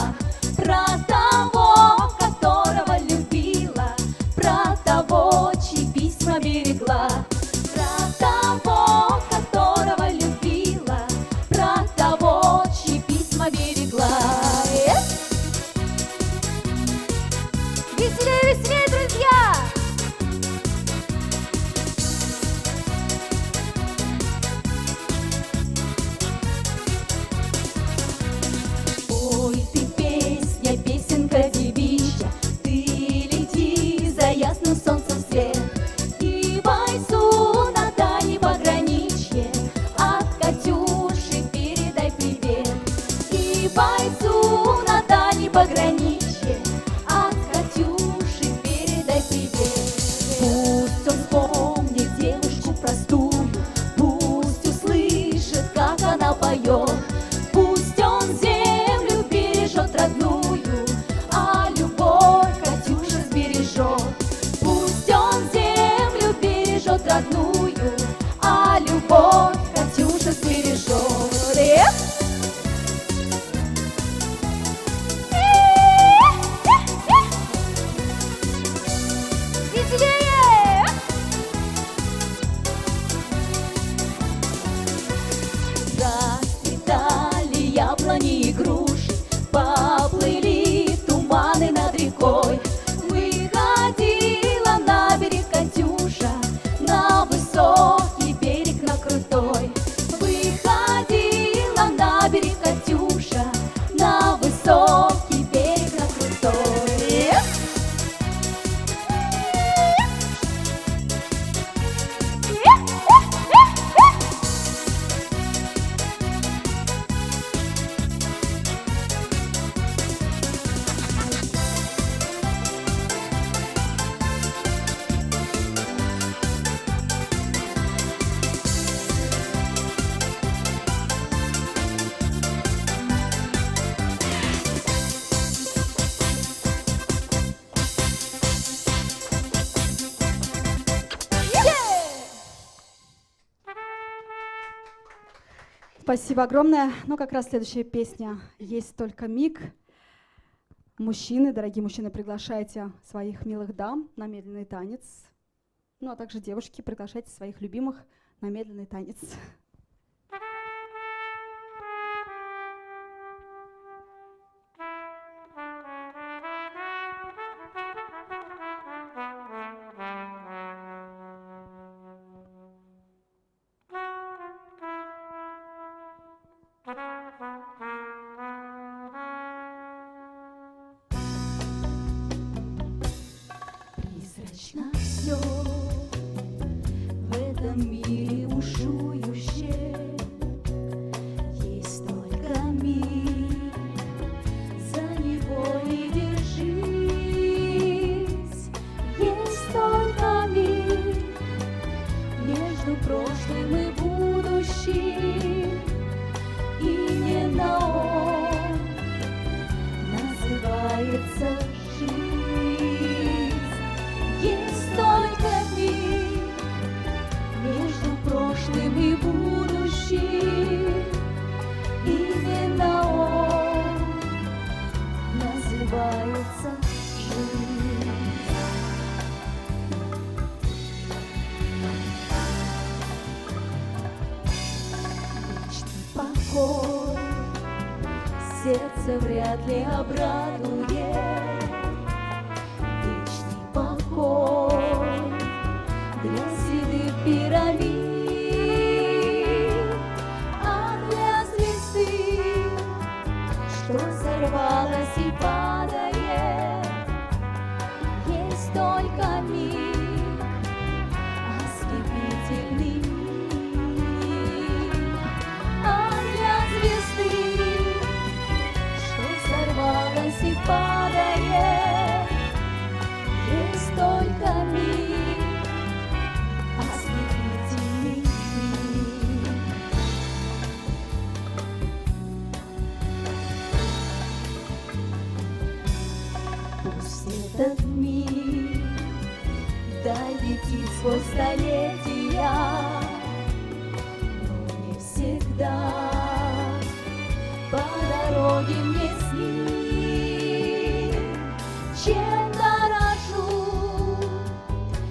про того, которого любила, про того, чьи письма берегла, про того, которого любила, про того, чьи письма берегла. Веселее, веселее, друзья! Ой, ты песня, песенка девичья, ты лети за ясным солнцем вслед. И бойцу на дальней пограничье от Катюши передай привет. И бойцу на дальней пограничье от Катюши передай привет. Пусть он вспомнит девушку простую, пусть услышит, как она поет. Пусть он землю бережет родную, а любовь Катюша сбережет. Пусть он землю бережет родную, а любовь Катюша сбережет. Эх! Веселее! Расцветали яблони и груши, поплыли туманы над рекой. Выходила на берег Катюша, на высокий берег, на крутой. Выходила на берег Катюша, на высокий берег, на крутой. Эх! Спасибо огромное. Ну, как раз следующая песня «Есть только миг». Мужчины, дорогие мужчины, приглашайте своих милых дам на медленный танец. Ну, а также девушки, приглашайте своих любимых на медленный танец. этом мире бушующем есть только миг, за него и держись. Есть только миг между прошлым и будущим. Именно он называется жизнь. Есть только миг между прошлым и будущим. Именно он называется жизнь. Вечный покой сердце вряд ли обрадует. Вечный покой для седых пирамид, а для звезды, что сорвалась и падает, есть только миг, ослепительный миг. А для звезды, что сорвалась и падает, есть только миг, ослепительный миг. Пусть этот миг долетит сквозь столетия, но не всегда по дороге мне с ним. Чем дорожу,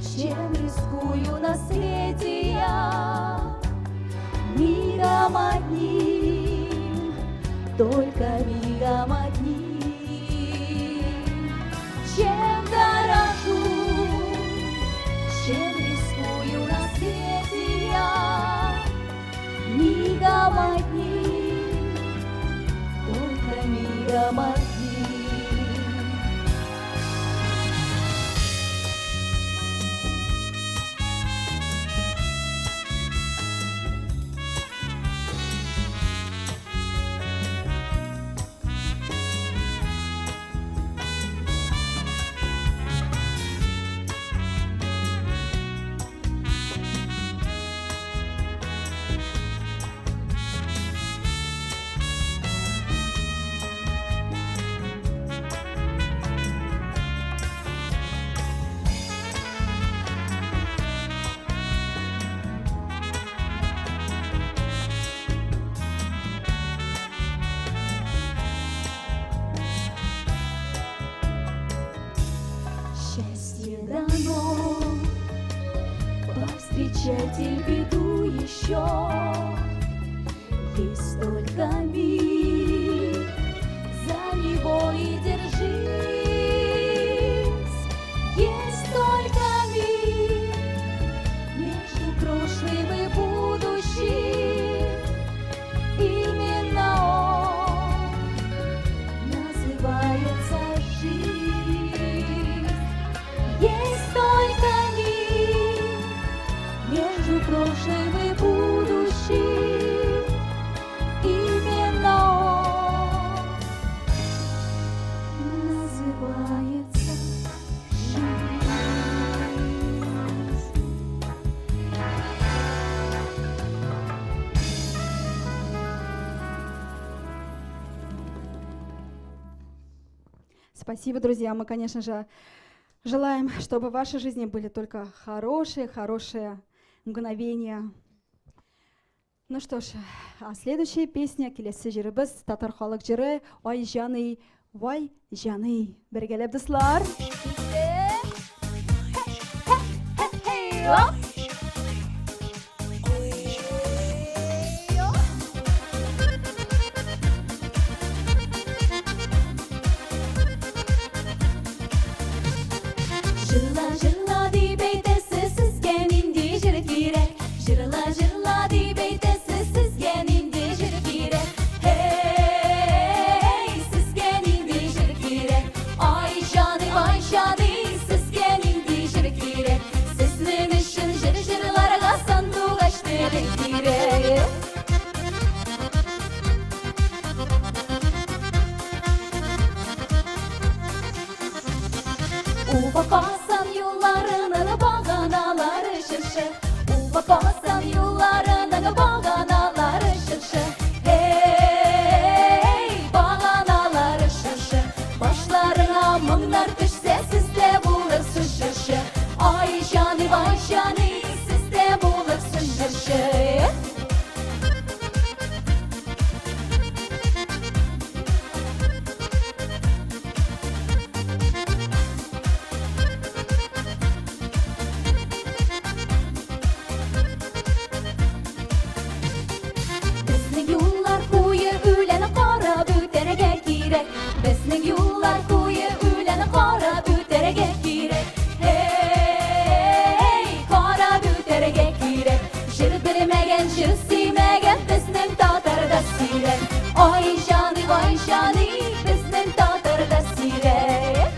чем рискую на свете я, мигом одним, только мигом одним. Чем дорожу, чем рискую на свете я, мигом одним, только мигом одним. Счастье дано повстречать и беду еще. Есть только миг, за него и держись. Есть только миг между прошлым и будущим. Именно он называется жизнь. Есть только миг между прошлым и будущим. Именно он называется жизнь. Спасибо, друзья. Мы, конечно же, желаем, чтобы в вашей жизни были только хорошие-хорошие мгновения. Ну что ж, а следующая песня киләсе җырыбыз татар халык җыры Ай җаный, вай җаный. Бергәләп, дуслар. Оп! Җырла, җырла дип әйтәсез, сезгә нинди җыр кирәк? Җырла, җырла дип әйтәсез, сезгә нинди җыр кирәк? Һей, сезгә нинди җыр кирәк? Ай җаный, вай җаный, сезгә нинди җыр кирәк? Сезнең өчен җыр Уфа Казан юлларының баганалары чыршы. Уфа Казан юлларының баганалары чыршы. Эй, баганалары чыршы. Башларыңа моңнар төшсә, сез дә булырсыз җырчы. Ай җаны, вай җаны, сез дә булырсыз җырчы. Безнең юллар куе үлән карап үтәргә кирәк. Безнең юллар куе үлән карап үтәргә кирәк. Эй, карап үтәргә кирәк. Җыр белмәгән, җыр сөймәгән безнең татарда сирәк. Ай җаны, вай җаны, безнең татарда сирәк.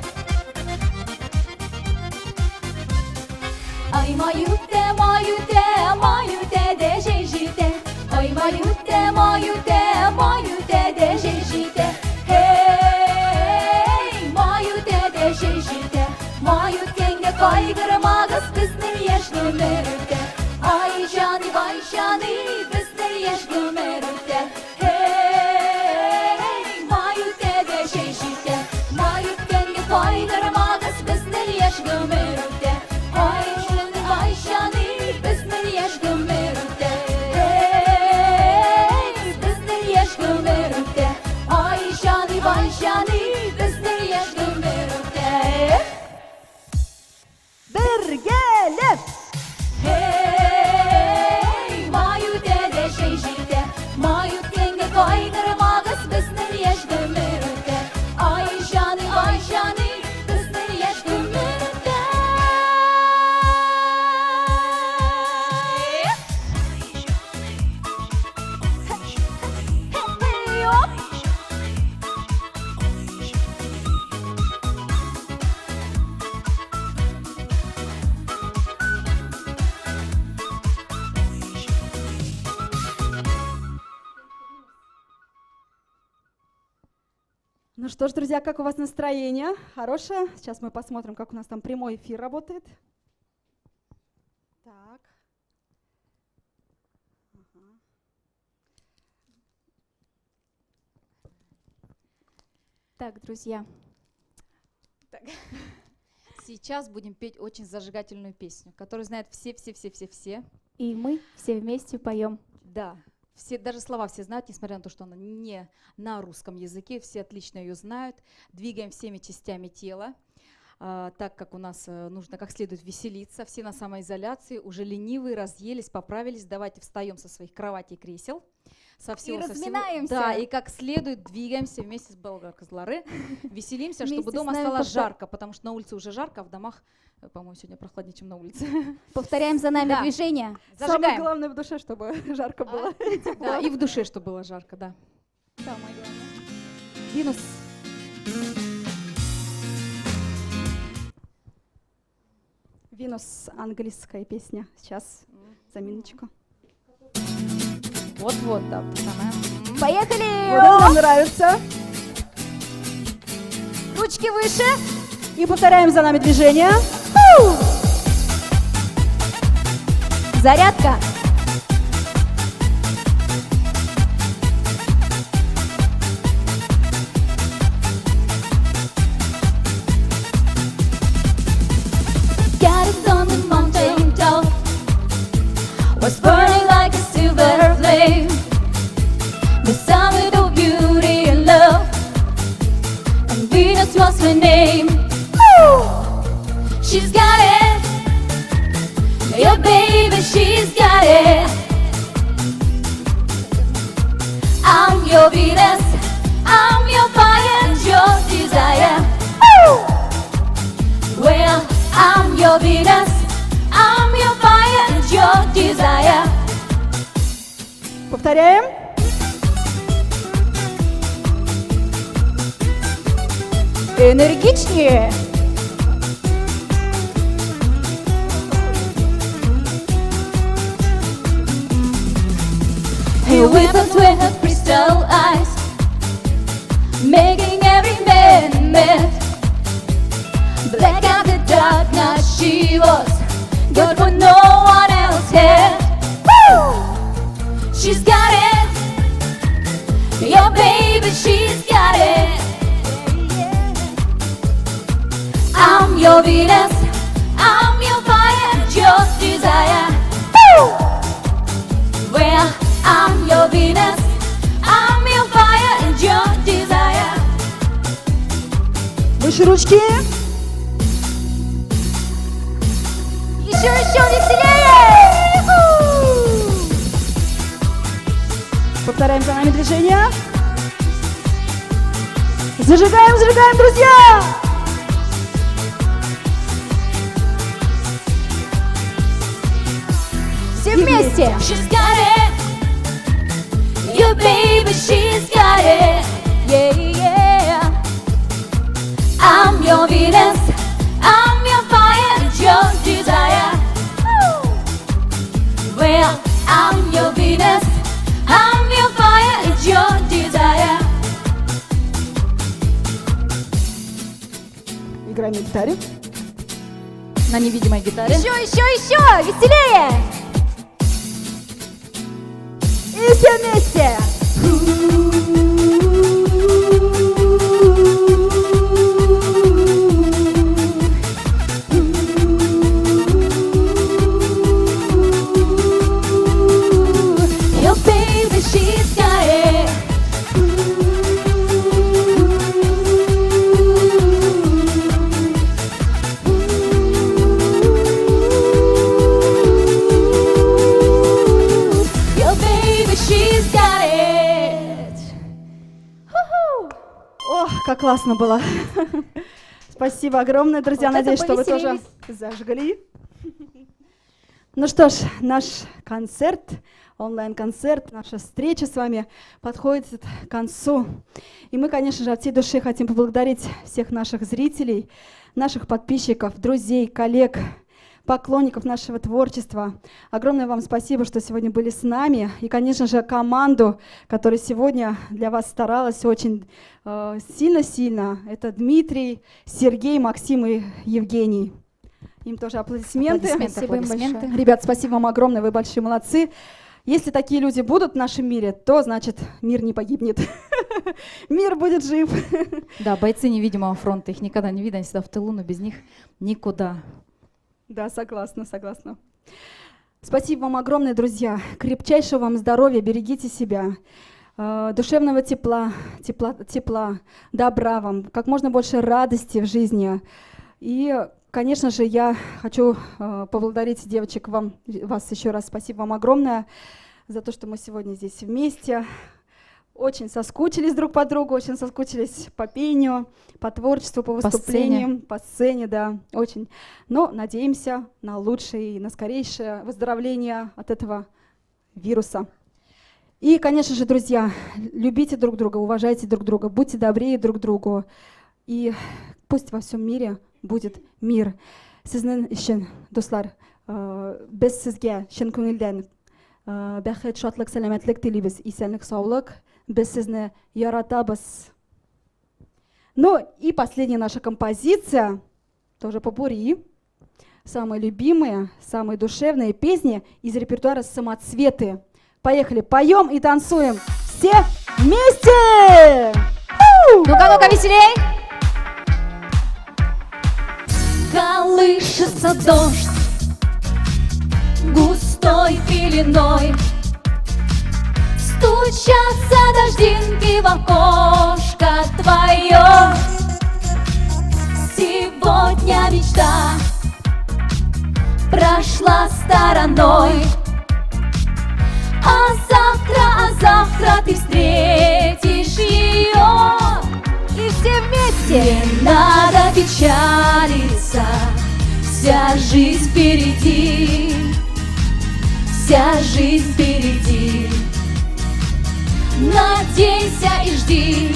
Ай май үтә, май үтә, май үтә дә җәй җитә. Ай май үтә, май үтә, май үтә дә җәй җитә. Эй, май үтә дә җәй җитә. Май үткәнгә кайгырмагыз, безнең яшь гомер үтә. Ай җаны, вай җаны, безнең яшь гомер үтә. Эй, май үтә дә җәй җитә. Май үткәнгә кайгырмагыз, безнең яшь гомер үтә. Ай җаны, вай җаны, безнең яшь гомер үтә. Эй, безнең яшь гомер үтә. Ай җаны, вай җаны, безнең яшь гомер үтә. Бергәләп! Эй, май үтә дә җәй җитә. Май үткәнгә кайгырмагыз, безнең яшь гомер үтә. Ай җаны, вай җаны, безнең яшь гомер үтә. Hey, оп! Ну что ж, друзья, как у вас настроение? Хорошее? Сейчас мы посмотрим, как у нас там прямой эфир работает. Так. Ага. Так, друзья. Так. Сейчас будем петь очень зажигательную песню, которую знают все-все-все-все-все. И мы все вместе поем. Да, все, даже слова все знают, несмотря на то, что она не на русском языке, все отлично ее знают. Двигаем всеми частями тела, так как у нас нужно как следует веселиться. Все на самоизоляции, уже ленивые, разъелись, поправились. Давайте встаем со своих кроватей и кресел. Со всего, И со всего. разминаемся. Да, и как следует двигаемся вместе с Болгар-Кызлары. Веселимся, чтобы Вместе с дома нами стало жарко, потому что на улице уже жарко, а в домах, по-моему, сегодня прохладнее, чем на улице. Повторяем за нами Да. движение. Самое Зажигаем. главное в душе, чтобы жарко было. Да, и в душе, чтобы было жарко, да. Самое главное. Винус. Винус, английская песня. Сейчас, заминочку. Вот-вот, да, та самая. Поехали! Вот это нам нравится. Ручки выше. И повторяем за нами движение. Зарядка. Got it on the mountain top, was burning like a silver flame. The summit of beauty and love, and Venus was her name. She's got it, yeah, baby, she's got it. I'm your Venus, I'm your fire and your desire. Well, I'm your Venus, I'm your fire and your desire. Повторяем. Энергичнее. Her weapons were her crystal eyes, making every man mad. Black out the She was got what no one else had. Woo! She's got it. Your baby, she's got it. I'm your Venus, I'm your fire, your desire. Woo! Well, I'm your Venus, I'm your fire and your desire. Выше ручки. Еще, еще веселее! Повторяем за нами движение. Зажигаем, зажигаем, друзья! Все вместе! She's got it. Your baby, she's got it. Yeah, yeah. I'm your Venus, I'm your fire and your desire. Well, I'm your Venus, I'm your fire and your desire. Играем на гитаре. На невидимой гитаре. Еще, еще, еще! Веселее! И все вместе! Your baby, she's got it. Your baby, she's got it. Ох, как классно было. Спасибо огромное, друзья. Вот это Надеюсь, что вы тоже повеселились. зажгли. Ну что ж, наш концерт, онлайн-концерт, наша встреча с вами подходит к концу. И мы, конечно же, от всей души хотим поблагодарить всех наших зрителей, наших подписчиков, друзей, коллег, поклонников нашего творчества. Огромное вам спасибо, что сегодня были с нами. И, конечно же, команду, которая сегодня для вас старалась очень сильно-сильно. Это Дмитрий, Сергей, Максим и Евгений. Им тоже аплодисменты. Аплодисменты, Спасибо им аплодисменты. большое. Ребят, спасибо вам огромное, вы большие молодцы. Если такие люди будут в нашем мире, то, значит, мир не погибнет. Мир будет жив. Да, бойцы невидимого фронта, их никогда не видно, они всегда в тылу, но без них никуда. Да, согласна, согласна. Спасибо вам огромное, друзья. Крепчайшего вам здоровья, берегите себя. Душевного тепла, тепла, тепла, добра вам, как можно больше радости в жизни. И, конечно же, я хочу поблагодарить девочек, вас еще раз. Спасибо вам огромное за то, что мы сегодня здесь вместе. Очень соскучились друг по другу, очень соскучились по пению, по творчеству, по По сцене. выступлениям, по сцене, да, очень. Но надеемся на лучшее и на скорейшее выздоровление от этого вируса. И, конечно же, друзья, любите друг друга, уважайте друг друга, будьте добрее друг другу. И пусть во всем мире будет мир. Сезнең өчен, дуслар, без сезгә чын күңелдән бәхет, шатлык, сәламәтлек телибез, исәнлек, саулык. Без сезне яратабыз. Ну и последняя наша композиция, тоже попурри. Самые любимые, самые душевные песни из репертуара «Самоцветы». Поехали, поем и танцуем все вместе! Ну-ка, ну-ка, веселей! Колышется дождь густой пеленой, стучатся дождинки в окошко твое. Сегодня мечта прошла стороной, а завтра ты встретишь ее. И все вместе! Не надо печалиться, вся жизнь впереди, вся жизнь впереди. Надейся и жди.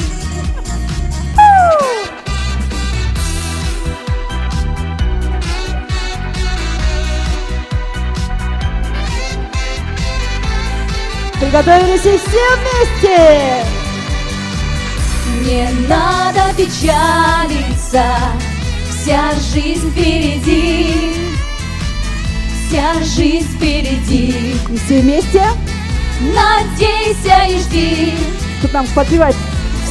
Приготовились и все вместе! Не надо печалиться, вся жизнь впереди. Вся жизнь впереди. И все вместе. Надейся и жди. Тут нам подпевать.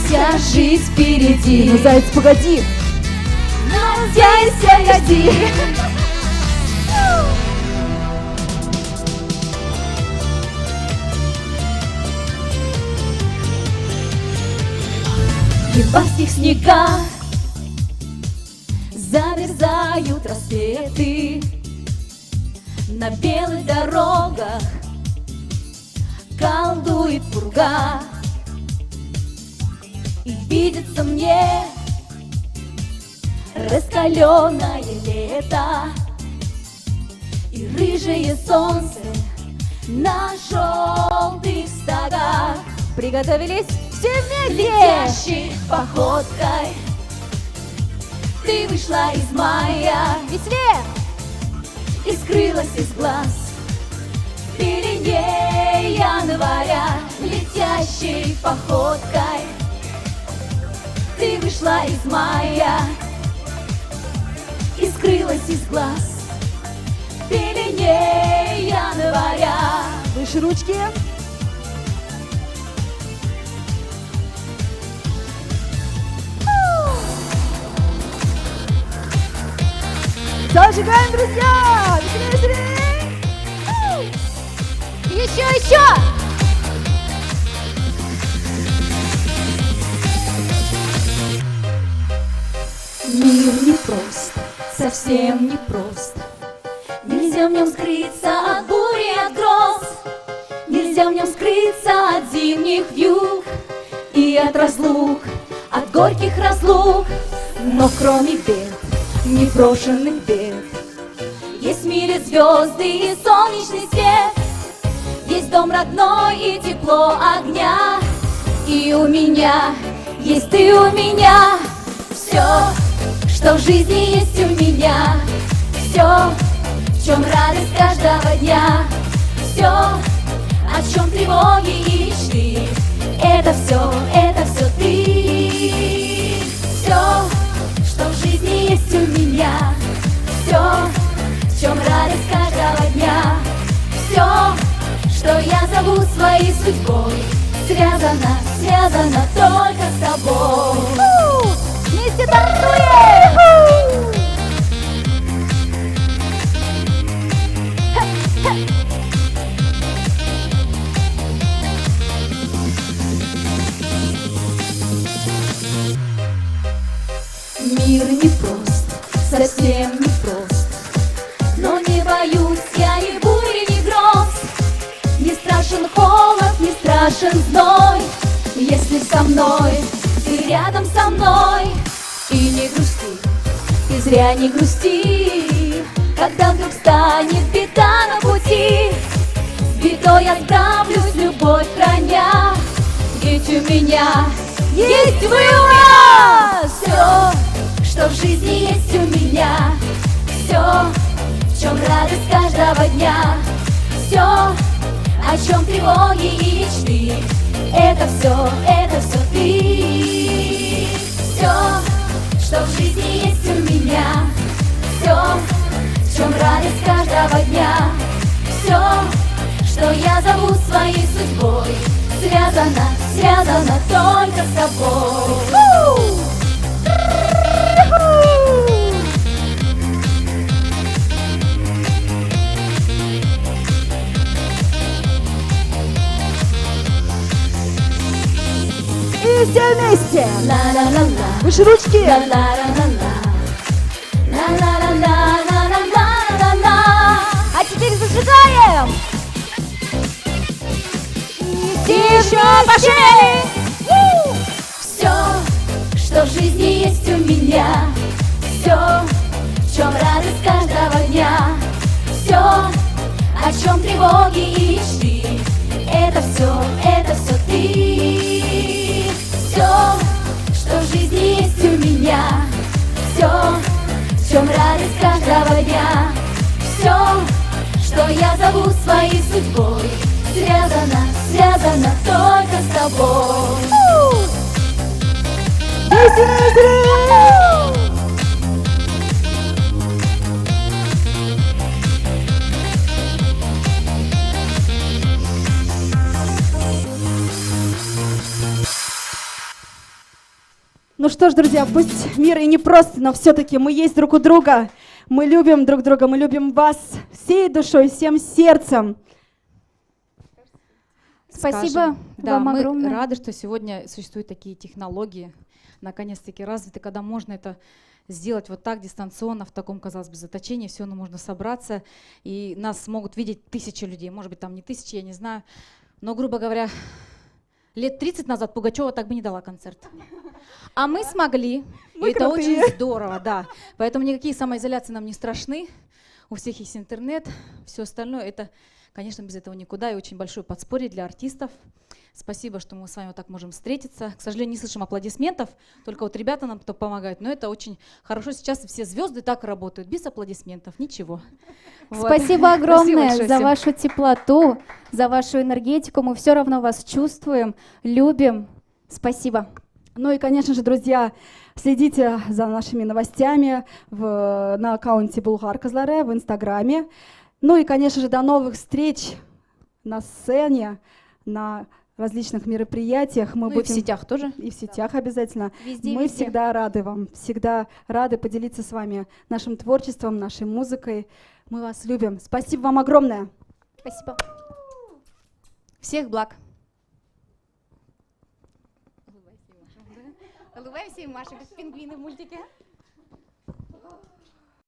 Вся жизнь впереди. Ну, заяц, погоди. Надейся и жди. И в басних снегах замерзают рассветы, на белых дорогах колдует пурга. И видится мне раскаленное лето и рыжее солнце на желтых стогах. Приготовились? Все вместе! Летящей походкой ты вышла из мая. Веселее! И скрылась из глаз в пелене января. Летящей походкой ты вышла из мая и скрылась из глаз в пелене января. Выше ручки. Зажигаем, друзья! Веселее, веселее! Еще, еще! Мир непрост, совсем непрост. Нельзя в нем скрыться от бури, от гроз. Нельзя в нем скрыться от зимних вьюг и от разлук, от горьких разлук. Но кроме бед, непрошенных бед, есть в мире звезды и солнечный свет, есть дом родной и тепло огня. И у меня есть ты, у меня все, что в жизни есть у меня, все, в чем радость каждого дня, все, о чем тревоги и мечты. Это все ты. Все, что в жизни есть у меня, все, в чем радость каждого дня, все, что я зову своей судьбой, связано, связано только с тобой. Вместе танцуем! Мир непрост, совсем непрост, но не боюсь я ни бури, ни гроз. Не страшен холод, не страшен зной, если со мной, ты рядом со мной. И не грусти, ты зря не грусти, когда вдруг станет беда на пути. С бедой я справлюсь, любовь храня, ведь у меня есть вы у нас. Все, что в жизни есть у меня, все, в чем радость каждого дня, все, о чем тревоги и мечты. Это все ты. Все, что в жизни есть у меня, все, в чем радость каждого дня, все, что я зову своей судьбой, связано, связано только с тобой. И все вместе! Ла-ла-ла-ла. Выше ручки! Ла-ла-ла-ла-ла. Ла-ла-ла-ла-ла-ла-ла-ла. А теперь зажигаем! И еще пошли! Все, что в жизни есть у меня, все, в чем радость каждого дня, все, о чем тревоги и мечты. Это все ты. Все, что в жизни есть у меня, все, в чем радость каждого дня, все, что я зову своей судьбой, связано, связано только с тобой. Веселее, веселее! Ну что ж, друзья, пусть мир и непрост, но все-таки мы есть друг у друга. Мы любим друг друга, мы любим вас всей душой, всем сердцем. Спасибо Скажем. Да, вам мы огромное. Рады, что сегодня существуют такие технологии, наконец-таки развиты, когда можно это сделать вот так дистанционно, в таком, казалось бы, заточении, все равно можно собраться, и нас смогут видеть тысячи людей, может быть, там не тысячи, я не знаю, но, грубо говоря, лет 30 назад Пугачева так бы не дала концерт. А мы смогли, Мы и это крутые. очень здорово, да. Поэтому никакие самоизоляции нам не страшны, у всех есть интернет, все остальное, это, конечно, без этого никуда, и очень большое подспорье для артистов. Спасибо, что мы с вами вот так можем встретиться. К сожалению, не слышим аплодисментов, только вот ребята нам то помогают, но это очень хорошо. Сейчас все звезды так работают, без аплодисментов, ничего. Вот. Спасибо огромное большое за всем. вашу теплоту, за вашу энергетику. Мы все равно вас чувствуем, любим. Спасибо. Ну и, конечно же, друзья, следите за нашими новостями на аккаунте Булгар Кызлары в Инстаграме. Ну и, конечно же, до новых встреч на сцене, на различных мероприятиях. Мы Ну и будем в сетях тоже. И в сетях обязательно. Везде, Мы везде. всегда рады вам, всегда рады поделиться с вами нашим творчеством, нашей музыкой. Мы вас любим. Спасибо вам огромное. Спасибо. Всех благ. Улыбаемся и машем, как пингвины в мультике.